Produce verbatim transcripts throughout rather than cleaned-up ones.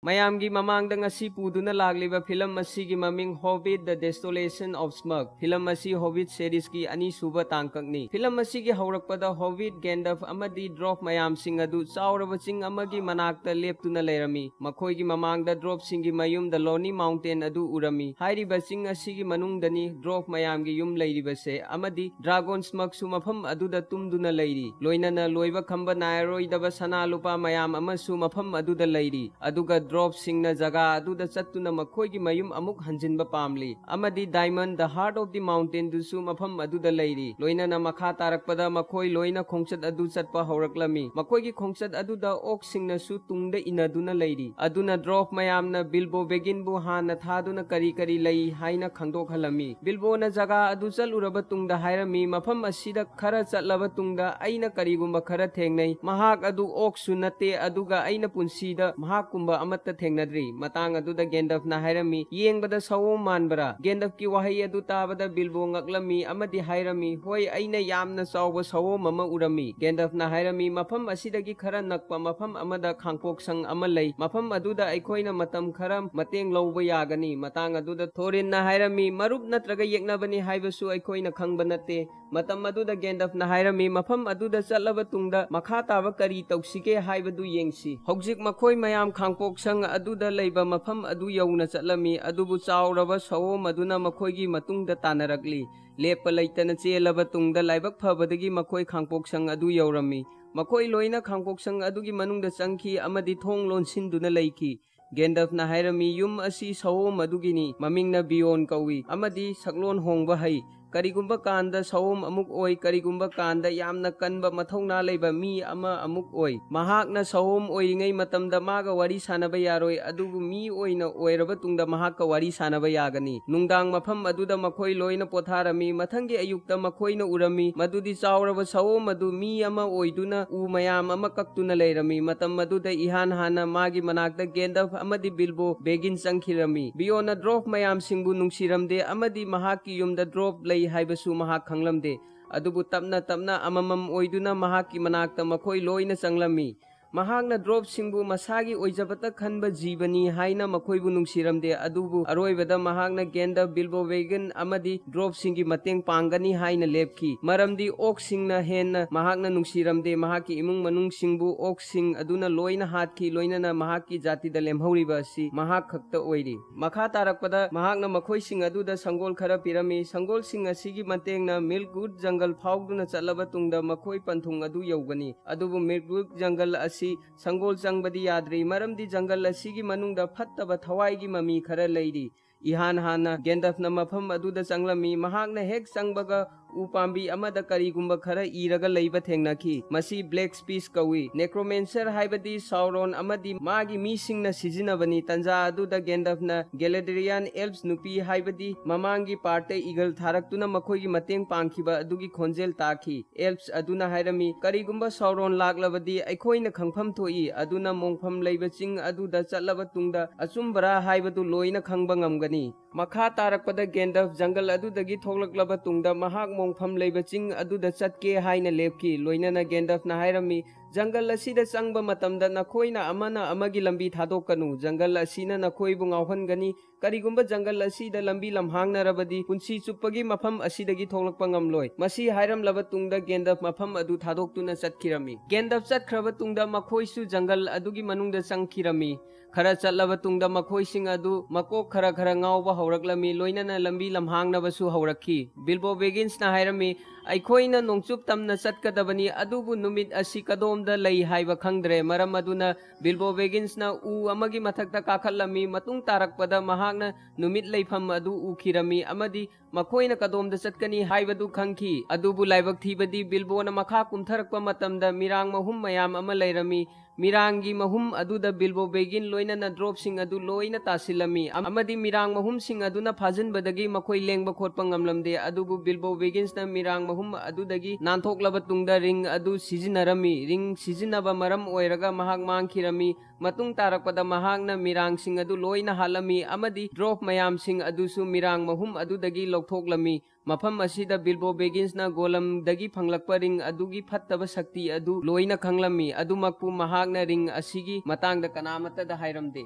ꯃꯌꯥꯝꯒꯤ ꯃꯃꯥꯡꯗ ꯉꯁꯤ ꯄꯨꯗꯨꯅ ꯂꯥꯛꯂꯤꯕ ꯐꯤꯂꯝ ꯑꯁꯤꯒꯤ ꯃꯃꯤꯡ Hobbit: The Desolation of Smaug꯫ Film ꯑꯁꯤ Hobbit series ꯀꯤ ꯑꯅꯤꯁꯨꯕ ꯇꯥꯡꯀꯛꯅꯤ꯫ ꯐꯤꯂꯝ ꯑꯁꯤꯒꯤ ꯍꯧꯔꯛꯄꯗ Hobbit, Gandalf ꯑꯃꯗꯤ dwarf ꯃꯌꯥꯝꯁꯤꯡ ꯑꯗꯨ ꯆꯥꯎꯔꯕ ꯆꯤꯡ ꯑꯃꯒꯤ ꯃꯅꯥꯛꯇ ꯂꯦꯞꯇꯨꯅ ꯂꯩꯔꯝꯃꯤ꯫ ꯃꯈꯣꯏꯒꯤ ꯃꯃꯥꯡꯗ dwarf ꯁꯤꯡꯒꯤ ꯃꯌꯨꯝ The Lonely Mountain ꯑꯗꯨ ꯎꯔꯝꯃꯤ꯫ ꯍꯥꯏꯔꯤꯕ ꯆꯤꯡ ꯑꯁꯤꯒꯤ ꯃꯅꯨꯡꯗꯅꯤ dwarf ꯃꯌꯥꯝꯒꯤ ꯌꯨꯝ ꯂꯩꯔꯤꯕꯁꯦ, ꯑꯃꯗꯤ dragon Smaug ꯁꯨ ꯃꯐꯝ ꯑꯗꯨꯗ ꯇꯨꯝꯗꯨꯅ ꯂꯩꯔꯤ꯫ ꯂꯣꯏꯅꯅ ꯂꯣꯏꯕ ꯈꯝꯕ ꯅꯥꯏꯔꯔꯣꯏꯗꯕ ꯁꯅꯥ ꯂꯨꯄꯥ ꯃꯌꯥꯝ ꯑꯃꯁꯨ ꯃꯐꯝ ꯑꯗꯨꯗ ꯂꯩꯔꯤ꯫ ꯑꯗꯨꯒ dwarf ꯁꯤꯡꯅ ꯖꯒꯥ ꯑꯗꯨꯗ ꯆꯠꯇꯨꯅ ꯃꯈꯣꯏꯒꯤ ꯃꯌꯨꯝ ꯑꯃꯨꯛ ꯍꯟꯖꯤꯟꯕ ꯄꯥꯝꯂꯤ꯫ ꯑꯃꯗꯤ diamond, The Heart of the Mountain ꯗꯨꯁꯨ ꯃꯐꯝ ꯑꯗꯨꯗ ꯂꯩꯔꯤ꯫ ꯂꯣꯏꯅꯅ ꯃꯈꯥ ꯇꯥꯔꯛꯄꯗ ꯃꯈꯣꯏ ꯂꯣꯏꯅ ꯈꯣꯡꯆꯠ ꯑꯗꯨ ꯆꯠꯄ ꯍꯧꯔꯛꯂꯝꯃꯤ꯫ ꯃꯈꯣꯏꯒꯤ ꯈꯣꯡꯆꯠ ꯑꯗꯨꯗ orc ꯁꯤꯡꯅꯁꯨ ꯇꯨꯡꯗ ꯏꯟꯅꯗꯨꯅ ꯂꯩꯔꯤ꯫ ꯑꯗꯨꯅ dwarf ꯃꯌꯥꯝꯅ Bilbo Baggins ꯕꯨ ꯍꯥꯟꯅ ꯊꯥꯗꯨꯅ ꯀꯔꯤ ꯀꯔꯤ ꯂꯩ ꯍꯥꯏꯅ ꯈꯪꯗꯣꯛꯍꯜꯂꯝꯃꯤ꯫ Bilbo ꯅ ꯖꯒꯥ ꯑꯗꯨ ꯆꯠꯂꯨꯔꯕ ꯇꯨꯡꯗ ꯍꯥꯏꯔꯝꯃꯤ, "ꯃꯐꯝ ꯑꯁꯤꯗ ꯈꯔ ꯆꯠꯂꯕ ꯇꯨꯡꯗ ꯑꯩꯅ ꯀꯔꯤꯒꯨꯝꯕ ꯈꯔ ꯊꯦꯡꯅꯩ꯫ ꯃꯍꯥꯛ ꯑꯗꯨ orc ꯁꯨ ꯅꯠꯇꯦ, ꯑꯗꯨꯒ ꯑꯩꯅ ꯄꯨꯟꯁꯤꯗ ꯃꯍꯥꯛꯀꯨꯝꯕ ꯑꯃꯠꯇ ꯊꯦꯡꯅꯗ꯭ꯔꯤ"꯫ ꯃꯇꯥꯡ ꯑꯗꯨꯗ Gandalf ꯅ ꯍꯥꯏꯔꯝꯃꯤ, "ꯌꯦꯡꯕꯗ ꯁꯑꯣꯝ ꯃꯥꯟꯕ꯭ꯔꯥ?" Gandalf ꯀꯤ ꯋꯥꯍꯩ ꯑꯗꯨ ꯇꯥꯕꯗ Bilbo ꯉꯛꯂꯝꯃꯤ ꯑꯃꯗꯤ ꯍꯥꯏꯔꯝꯃꯤ, "ꯍꯣꯏ, ꯑꯩꯅ ꯌꯥꯝꯅ ꯆꯥꯎꯕ ꯁꯑꯣꯝ ꯑꯃ ꯎꯔꯝꯃꯤ"꯫ Gandalf ꯅ ꯍꯥꯏꯔꯝꯃꯤ, "ꯃꯐꯝ ꯑꯁꯤꯗꯒꯤ ꯈꯔ ꯅꯛꯄ ꯃꯐꯝ ꯑꯃꯗ ꯈꯥꯡꯄꯣꯛꯁꯪ ꯑꯃ ꯂꯩ꯫ ꯃꯐꯝ ꯑꯗꯨꯗ ꯑꯩꯈꯣꯏꯅ ꯃꯇꯝ ꯈꯔ ꯃꯇꯦꯡ ꯂꯧꯕ ꯌꯥꯒꯅꯤ"꯫ ꯃꯇꯥꯡ ꯑꯗꯨꯗ Thorin ꯅ ꯍꯥꯏꯔꯝꯃꯤ, "ꯃꯔꯨꯞ ꯅꯠꯇ꯭ꯔꯒ ꯌꯦꯛꯅꯕꯅꯤ ꯍꯥꯏꯕꯁꯨ ꯑꯩꯈꯣꯏꯅ ꯈꯪꯕ ꯅꯠꯇꯦ"꯫ ꯃꯇꯝ ꯑꯗꯨꯗ Gandalf ꯅ ꯍꯥꯏꯔꯝꯃꯤ, "ꯃꯐꯝ ꯑꯗꯨꯗ ꯆꯠꯂꯕ ꯇꯨꯡꯗ ꯃꯈꯥ ꯇꯥꯕ ꯀꯔꯤ ꯇꯧꯁꯤꯒꯦ ꯍꯥꯏꯕꯗꯨ ꯌꯦꯡꯁꯤ"꯫ ꯍꯧꯖꯤꯛ ꯃꯈꯣꯏ ꯃꯌꯥꯝ ꯈꯥꯡꯄꯣꯛꯁꯪ ꯑꯗꯨꯗ ꯂꯩꯕ ꯃꯐꯝ ꯑꯗꯨ ꯌꯧꯅ ꯆꯠꯂꯝꯃꯤ, ꯑꯗꯨꯕꯨ ꯆꯥꯎꯔꯕ ꯁꯑꯣꯝ ꯑꯗꯨꯅ ꯃꯈꯣꯏꯒꯤ ꯃꯇꯨꯡꯗ ꯇꯥꯟꯅꯔꯛꯂꯤ꯫ ꯂꯦꯞꯄ ꯂꯩꯇꯅ ꯆꯦꯜꯂꯕ ꯇꯨꯡꯗ ꯂꯥꯏꯕꯛ ꯐꯕꯗꯒꯤ ꯃꯈꯣꯏ ꯈꯥꯡꯄꯣꯛꯁꯪ ꯑꯗꯨ ꯌꯧꯔꯝꯃꯤ꯫ ꯃꯈꯣꯏ ꯂꯣꯏꯅ ꯈꯥꯡꯄꯣꯛꯁꯪ ꯑꯗꯨꯒꯤ ꯃꯅꯨꯡꯗ ꯆꯪꯈꯤ ꯑꯃꯗꯤ ꯊꯣꯡ ꯂꯣꯟꯁꯤꯟꯗꯨꯅ ꯂꯩꯈꯤ꯫ Gandalf ꯅ ꯍꯥꯏꯔꯝꯃꯤ, "ꯌꯨꯝ ꯑꯁꯤ ꯁꯑꯣꯝ ꯑꯗꯨꯒꯤꯅꯤ, ꯃꯃꯤꯡꯅ Beorn ꯀꯧꯏ, ꯑꯃꯗꯤ ꯁꯛꯂꯣꯟ ꯍꯣꯡꯕ ꯍꯩ꯫ ꯀꯔꯤꯒꯨꯝꯕ ꯀꯥꯟꯗ ꯁꯑꯣꯝ ꯑꯃꯨꯛ ꯑꯣꯏ, ꯀꯔꯤꯒꯨꯝꯕ ꯀꯥꯟꯗ ꯌꯥꯝꯅ ꯀꯟꯕ ꯃꯊꯧꯅꯥ ꯂꯩꯕ ꯃꯤ ꯑꯃ ꯑꯃꯨꯛ ꯑꯣꯏ꯫ ꯃꯍꯥꯛꯅ ꯁꯑꯣꯝ ꯑꯣꯏꯔꯤꯉꯩ ꯃꯇꯝꯗ ꯃꯥꯒ ꯋꯥꯔꯤ ꯁꯥꯟꯅꯕ ꯌꯥꯔꯣꯏ, ꯑꯗꯨꯕꯨ ꯃꯤ ꯑꯣꯏꯅ ꯑꯣꯏꯔꯕ ꯇꯨꯡꯗ ꯃꯍꯥꯛꯀ ꯋꯥꯔꯤ ꯁꯥꯟꯅꯕ ꯌꯥꯒꯅꯤ"꯫ ꯅꯨꯡꯗꯥꯡ ꯃꯐꯝ ꯑꯗꯨꯗ ꯃꯈꯣꯏ ꯂꯣꯏꯅ ꯄꯣꯊꯥꯔꯝꯃꯤ꯫ ꯃꯊꯪꯒꯤ ꯑꯌꯨꯛꯇ ꯃꯈꯣꯏꯅ ꯎꯔꯝꯃꯤ ꯃꯗꯨꯗꯤ ꯆꯥꯎꯔꯕ ꯁꯑꯣꯝ ꯑꯗꯨ ꯃꯤ ꯑꯃ ꯑꯣꯏꯗꯨꯅ ꯎ ꯃꯌꯥꯝ ꯑꯃ ꯀꯛꯇꯨꯅ ꯂꯩꯔꯝꯃꯤ꯫ ꯃꯇꯝ ꯑꯗꯨꯗ ꯏꯍꯥꯟ ꯍꯥꯟꯅ ꯃꯥꯒꯤ ꯃꯅꯥꯛꯇ Gandalf ꯑꯃꯗꯤ Bilbo Baggins ꯆꯪꯈꯤꯔꯝꯃꯤ꯫ Beorn ꯅ dwarf ꯃꯌꯥꯝꯁꯤꯡꯕꯨ ꯅꯨꯡꯁꯤꯔꯝꯗꯦ ꯑꯃꯗꯤ ꯃꯍꯥꯛꯀꯤ ꯌꯨꯝꯗ dwarf ꯂꯩ ꯍꯥꯏꯕꯁꯨ ꯃꯍꯥꯛ ꯈꯪꯂꯝꯗꯦ꯫ ꯑꯗꯨꯕꯨ ꯇꯞꯅ ꯇꯞꯅ ꯑꯃꯃꯝ ꯑꯣꯏꯗꯨꯅ ꯃꯍꯥꯛꯀꯤ ꯃꯅꯥꯛꯇ ꯃꯈꯣꯏ ꯂꯣꯏꯅ ꯆꯪꯂꯝꯃꯤ꯫ ꯃꯍꯥꯛꯅ ꯗ꯭ꯋꯥꯔꯐꯁꯤꯡꯕꯨ ꯃꯁꯥꯒꯤ ꯑꯣꯏꯖꯕꯇ ꯈꯟꯕ ꯖꯤꯕꯅꯤ ꯍꯥꯏꯅ ꯃꯈꯣꯏꯕꯨ ꯅꯨꯡꯁꯤꯔꯝꯗꯦ, ꯑꯗꯨꯕꯨ ꯑꯔꯣꯏꯕꯗ ꯃꯍꯥꯛꯅ ꯒꯦꯟꯗꯜꯐ, ꯕꯤꯜꯕꯣ ꯕꯦꯒꯤꯟ ꯑꯃꯗꯤ ꯗ꯭ꯋꯥꯔꯐꯁꯤꯡꯒꯤ ꯃꯇꯦꯡ ꯄꯥꯡꯒꯅꯤ ꯍꯥꯏꯅ ꯂꯦꯞꯈꯤ, ꯃꯔꯝꯗꯤ ꯑꯣꯛꯁꯤꯡꯅ ꯍꯦꯟꯅ ꯃꯍꯥꯛꯅ ꯅꯨꯡꯁꯤꯔꯝꯗꯦ꯫ ꯃꯍꯥꯛꯀꯤ ꯏꯃꯨꯡ ꯃꯅꯨꯡꯁꯤꯡꯕꯨ ꯑꯣꯛꯁꯤꯡ ꯑꯗꯨꯅ ꯂꯣꯏꯅ ꯍꯥꯠꯈꯤ, ꯂꯣꯏꯅꯅ ꯃꯍꯥꯛꯀꯤ ꯖꯥꯇꯤꯗ ꯂꯦꯝꯍꯧꯔꯤꯕ ꯑꯁꯤ ꯃꯍꯥꯛ ꯈꯛꯇ ꯑꯣꯏꯔꯤ꯫ ꯃꯈꯥ ꯇꯥꯔꯛꯄꯗ ꯃꯍꯥꯛꯅ ꯃꯈꯣꯏꯁꯤꯡ ꯑꯗꯨꯗ ꯁꯪꯒꯣꯜ ꯈꯔ ꯄꯤꯔꯝꯃꯤ꯫ ꯁꯪꯒꯣꯜꯁꯤꯡ ꯑꯁꯤꯒꯤ ꯃꯇꯦꯡꯅ ꯃꯤꯜꯛꯋꯨꯗ ꯖꯪꯒꯜ ꯐꯥꯎꯗꯨꯅ ꯆꯠꯂꯕ ꯇꯨꯡꯗ ꯃꯈꯣꯏ ꯄꯟꯊꯨꯡ ꯑꯗꯨ ꯌꯧꯒꯅꯤ꯫ ꯑꯗꯨꯕꯨ ꯃꯤꯜꯛꯋꯨꯗ ꯖꯪꯒꯜ ꯑꯁꯤ ꯁꯪꯒꯣꯜ ꯆꯪꯕꯗꯤ ꯌꯥꯗ꯭ꯔꯤ, ꯃꯔꯝꯗꯤ ꯖꯪꯒꯜ ꯑꯁꯤꯒꯤ ꯃꯅꯨꯡꯗ ꯐꯠꯇꯕ ꯊꯋꯥꯏꯒꯤ ꯃꯃꯤ ꯈꯔ ꯂꯩꯔꯤ꯫ ꯏꯍꯥꯟ ꯍꯥꯟꯅ ꯒꯦꯟꯗꯜꯐꯅ ꯃꯐꯝ ꯑꯗꯨꯗ ꯆꯪꯂꯝꯃꯤ꯫ ꯃꯍꯥꯛꯅ ꯍꯦꯛ ꯆꯪꯕꯒ ꯎ ꯄꯥꯝꯕꯤ ꯑꯃꯗ ꯀꯔꯤꯒꯨꯝꯕ ꯈꯔ ꯏꯔꯒ ꯂꯩꯕ ꯊꯦꯡꯅꯈꯤ꯫ ꯃꯁꯤ ꯕ꯭ꯂꯦꯛ ꯁ꯭ꯄꯤꯁ ꯀꯧꯏ꯫ ꯅꯦꯀ꯭ꯔꯣꯃꯦꯟꯁꯔ ꯍꯥꯏꯕꯗꯤ ꯁꯥꯎꯔꯣꯟ ꯑꯃꯗꯤ ꯃꯥꯒꯤ ꯃꯤꯁꯤꯡꯅ ꯁꯤꯖꯤꯟꯅꯕꯅꯤ꯫ ꯇꯟꯖꯥ ꯑꯗꯨꯗ ꯒꯦꯟꯗꯜꯐꯅ ꯒꯦꯂꯦꯗꯔꯤꯌꯥꯟ ꯑꯦꯜꯞꯁ ꯅꯨꯄꯤ ꯍꯥꯏꯕꯗꯤ ꯃꯃꯥꯡꯒꯤ ꯄꯥꯔꯠꯇ ꯏꯒꯜ ꯊꯥꯔꯛꯇꯨꯅ ꯃꯈꯣꯏꯒꯤ ꯃꯇꯦꯡ ꯄꯥꯡꯈꯤꯕ ꯑꯗꯨꯒꯤ ꯈꯣꯟꯖꯦꯜ ꯇꯥꯈꯤ꯫ ꯑꯦꯜꯞꯁ ꯑꯗꯨꯅ ꯍꯥꯏꯔꯝꯃꯤ, "ꯀꯔꯤꯒꯨꯝꯕ ꯁꯥꯎꯔꯣꯟ ꯂꯥꯛꯂꯕꯗꯤ ꯑꯩꯈꯣꯏꯅ ꯈꯪꯐꯝ ꯊꯣꯛꯏ, ꯑꯗꯨꯅ ꯃꯣꯡꯐꯝ ꯂꯩꯕ ꯆꯤꯡ ꯑꯗꯨꯗ ꯆꯠꯂꯕ ꯇꯨꯡꯗ ꯑꯆꯨꯝꯕꯔꯥ ꯍꯥꯏꯕꯗꯨ ꯂꯣꯏꯅ ꯈꯪꯕ ꯉꯝꯒꯅꯤ"꯫ ꯃꯈꯥ ꯇꯥꯔꯛꯄꯗ ꯒꯦꯟꯗꯜꯐ ꯖꯪꯒꯜ ꯑꯗꯨꯗꯒꯤ ꯊꯣꯛꯂꯛꯂꯕ ꯇꯨꯡꯗ ꯃꯍꯥꯛ ꯃꯣꯡꯐꯝ ꯂꯩꯕ ꯆꯤꯡ ꯑꯗꯨꯗ ꯆꯠꯀꯦ ꯍꯥꯏꯅ ꯂꯦꯞꯈꯤ꯫ ꯂꯣꯏꯅꯅ ꯒꯦꯟꯗꯜꯐꯅ ꯍꯥꯏꯔꯝꯃꯤ, "ꯖꯪꯒꯜ ꯑꯁꯤꯗ ꯆꯪꯕ ꯃꯇꯝꯗ ꯅꯈꯣꯏꯅ ꯑꯃꯅ ꯑꯃꯒꯤ ꯂꯝꯕꯤ ꯊꯥꯗꯣꯛꯀꯅꯨ꯫ ꯖꯪꯒꯜ ꯑꯁꯤꯅ ꯅꯈꯣꯏꯕꯨ ꯉꯥꯎꯍꯟꯒꯅꯤ꯫ ꯀꯔꯤꯒꯨꯝꯕ ꯖꯪꯒꯜ ꯑꯁꯤꯗ ꯂꯝꯕꯤ ꯂꯝꯍꯥꯡꯅꯔꯕꯗꯤ ꯄꯨꯟꯁꯤ ꯆꯨꯞꯄꯒꯤ ꯃꯐꯝ ꯑꯁꯤꯗꯒꯤ ꯊꯣꯛꯂꯛꯄ ꯉꯝꯂꯣꯏ"꯫ ꯃꯁꯤ ꯍꯥꯏꯔꯝꯂꯕ ꯇꯨꯡꯗ ꯒꯦꯟꯗꯜꯐ ꯃꯐꯝ ꯑꯗꯨ ꯊꯥꯗꯣꯛꯇꯨꯅ ꯆꯠꯈꯤꯔꯝꯃꯤ꯫ ꯒꯦꯟꯗꯜꯐ ꯆꯠꯈ꯭ꯔꯕ ꯇꯨꯡꯗ ꯃꯈꯣꯏꯁꯨ ꯖꯪꯒꯜ ꯑꯗꯨꯒꯤ ꯃꯅꯨꯡꯗ ꯆꯪꯈꯤꯔꯝꯃꯤ꯫ ꯈꯔ ꯆꯠꯂꯕ ꯇꯨꯡꯗ ꯃꯈꯣꯏꯁꯤꯡ ꯑꯗꯨ ꯃꯀꯣꯛ ꯈꯔ ꯈꯔ ꯉꯥꯎꯕ ꯍꯧꯔꯛꯂꯝꯃꯤ, ꯂꯣꯏꯅꯅ ꯂꯝꯕꯤ ꯂꯝꯍꯥꯡꯅꯕꯁꯨ ꯍꯧꯔꯛꯈꯤ꯫ ꯕꯤꯜꯕꯣ ꯕꯦꯒꯤꯟꯁꯅ ꯍꯥꯏꯔꯝꯃꯤ, "ꯑꯩꯈꯣꯏꯅ ꯅꯣꯡꯆꯨꯞ ꯇꯝꯅ ꯆꯠꯀꯗꯕꯅꯤ, ꯑꯗꯨꯕꯨ ꯅꯨꯃꯤꯠ ꯑꯁꯤ ꯀꯗꯣꯝꯗ ꯂꯩ ꯍꯥꯏꯕ ꯈꯪꯗ꯭ꯔꯦ"꯫ ꯃꯔꯝ ꯑꯗꯨꯅ ꯕꯤꯜꯕꯣ ꯕꯦꯒꯤꯟꯁꯅ ꯎ ꯑꯃꯒꯤ ꯃꯊꯛꯇ ꯀꯥꯈꯠꯂꯝꯃꯤ꯫ ꯃꯇꯨꯡ ꯇꯥꯔꯛꯄꯗ ꯃꯍꯥꯛꯅ ꯅꯨꯃꯤꯠ ꯂꯩꯐꯝ ꯑꯗꯨ ꯎꯈꯤꯔꯝꯃꯤ ꯑꯃꯗꯤ ꯃꯈꯣꯏꯅ ꯀꯗꯣꯝꯗ ꯆꯠꯀꯅꯤ ꯍꯥꯏꯕꯗꯨ ꯈꯪꯈꯤ꯫ ꯑꯗꯨꯕꯨ ꯂꯥꯏꯕꯛ ꯊꯤꯕꯗꯤ ꯕꯤꯜꯕꯣꯅ ꯃꯈꯥ ꯀꯨꯝꯊꯔꯛꯄ ꯃꯇꯝꯗ ꯃꯤꯔꯥꯡ ꯃꯍꯨꯝ ꯃꯌꯥꯝ ꯑꯃ ꯂꯩꯔꯝꯃꯤ꯫ ꯃꯤꯔꯥꯡꯒꯤ ꯃꯍꯨꯝ ꯑꯗꯨꯗ ꯕꯤꯜꯕꯣ ꯕꯦꯒꯤꯟ ꯂꯣꯏꯅꯅ ꯗ꯭ꯋꯥꯔꯐꯁꯤꯡ ꯑꯗꯨ ꯂꯣꯏꯅ ꯇꯥꯁꯤꯜꯂꯝꯃꯤ, ꯑꯃꯗꯤ ꯃꯤꯔꯥꯡ ꯃꯍꯨꯝꯁꯤꯡ ꯑꯗꯨꯅ ꯐꯥꯖꯤꯟꯕꯗꯒꯤ ꯃꯈꯣꯏ ꯂꯦꯡꯕ ꯈꯣꯠꯄ ꯉꯝꯂꯝꯗꯦ꯫ ꯑꯗꯨꯕꯨ ꯕꯤꯜꯕꯣ ꯕꯦꯒꯤꯟꯁꯅ ꯃꯤꯔꯥꯡ ꯃꯍꯨꯝ ꯑꯗꯨꯗꯒꯤ ꯅꯥꯟꯊꯣꯛꯂꯕ ꯇꯨꯡꯗ ꯔꯤꯡ ꯑꯗꯨ ꯁꯤꯖꯤꯟꯅꯔꯝꯃꯤ꯫ ꯔꯤꯡ ꯁꯤꯖꯤꯟꯅꯕ ꯃꯔꯝ ꯑꯣꯏꯔꯒ ꯃꯍꯥꯛ ꯃꯥꯡꯈꯤꯔꯝꯃꯤ꯫ ꯃꯇꯨꯡ ꯇꯥꯔꯛꯄꯗ ꯃꯍꯥꯛꯅ ꯃꯤꯔꯥꯡꯁꯤꯡ ꯑꯗꯨ ꯂꯣꯏꯅ ꯍꯥꯠꯂꯝꯃꯤ ꯑꯃꯗꯤ ꯗ꯭ꯋꯥꯔꯐ ꯃꯌꯥꯝꯁꯤꯡ ꯑꯗꯨꯁꯨ ꯃꯤꯔꯥꯡ ꯃꯍꯨꯝ ꯑꯗꯨꯗꯒꯤ ꯂꯧꯊꯣꯛꯂꯝꯃꯤ꯫ ꯃꯐꯝ ꯑꯁꯤꯗ ꯕꯤꯜꯕꯣ ꯕꯦꯒꯤꯟꯁꯅ ꯒꯣꯂꯝꯗꯒꯤ ꯐꯪꯂꯛꯄ ꯔꯤꯡ ꯑꯗꯨꯒꯤ ꯐꯠꯇꯕ ꯁꯛꯇꯤ ꯑꯗꯨ ꯂꯣꯏꯅ ꯈꯪꯂꯝꯃꯤ꯫ ꯑꯗꯨꯃꯛꯄꯨ ꯃꯍꯥꯛꯅ ꯔꯤꯡ ꯑꯁꯤꯒꯤ ꯃꯇꯥꯡꯗ ꯀꯅꯥꯃꯠꯇꯗ ꯍꯥꯏꯔꯝꯗꯦ꯫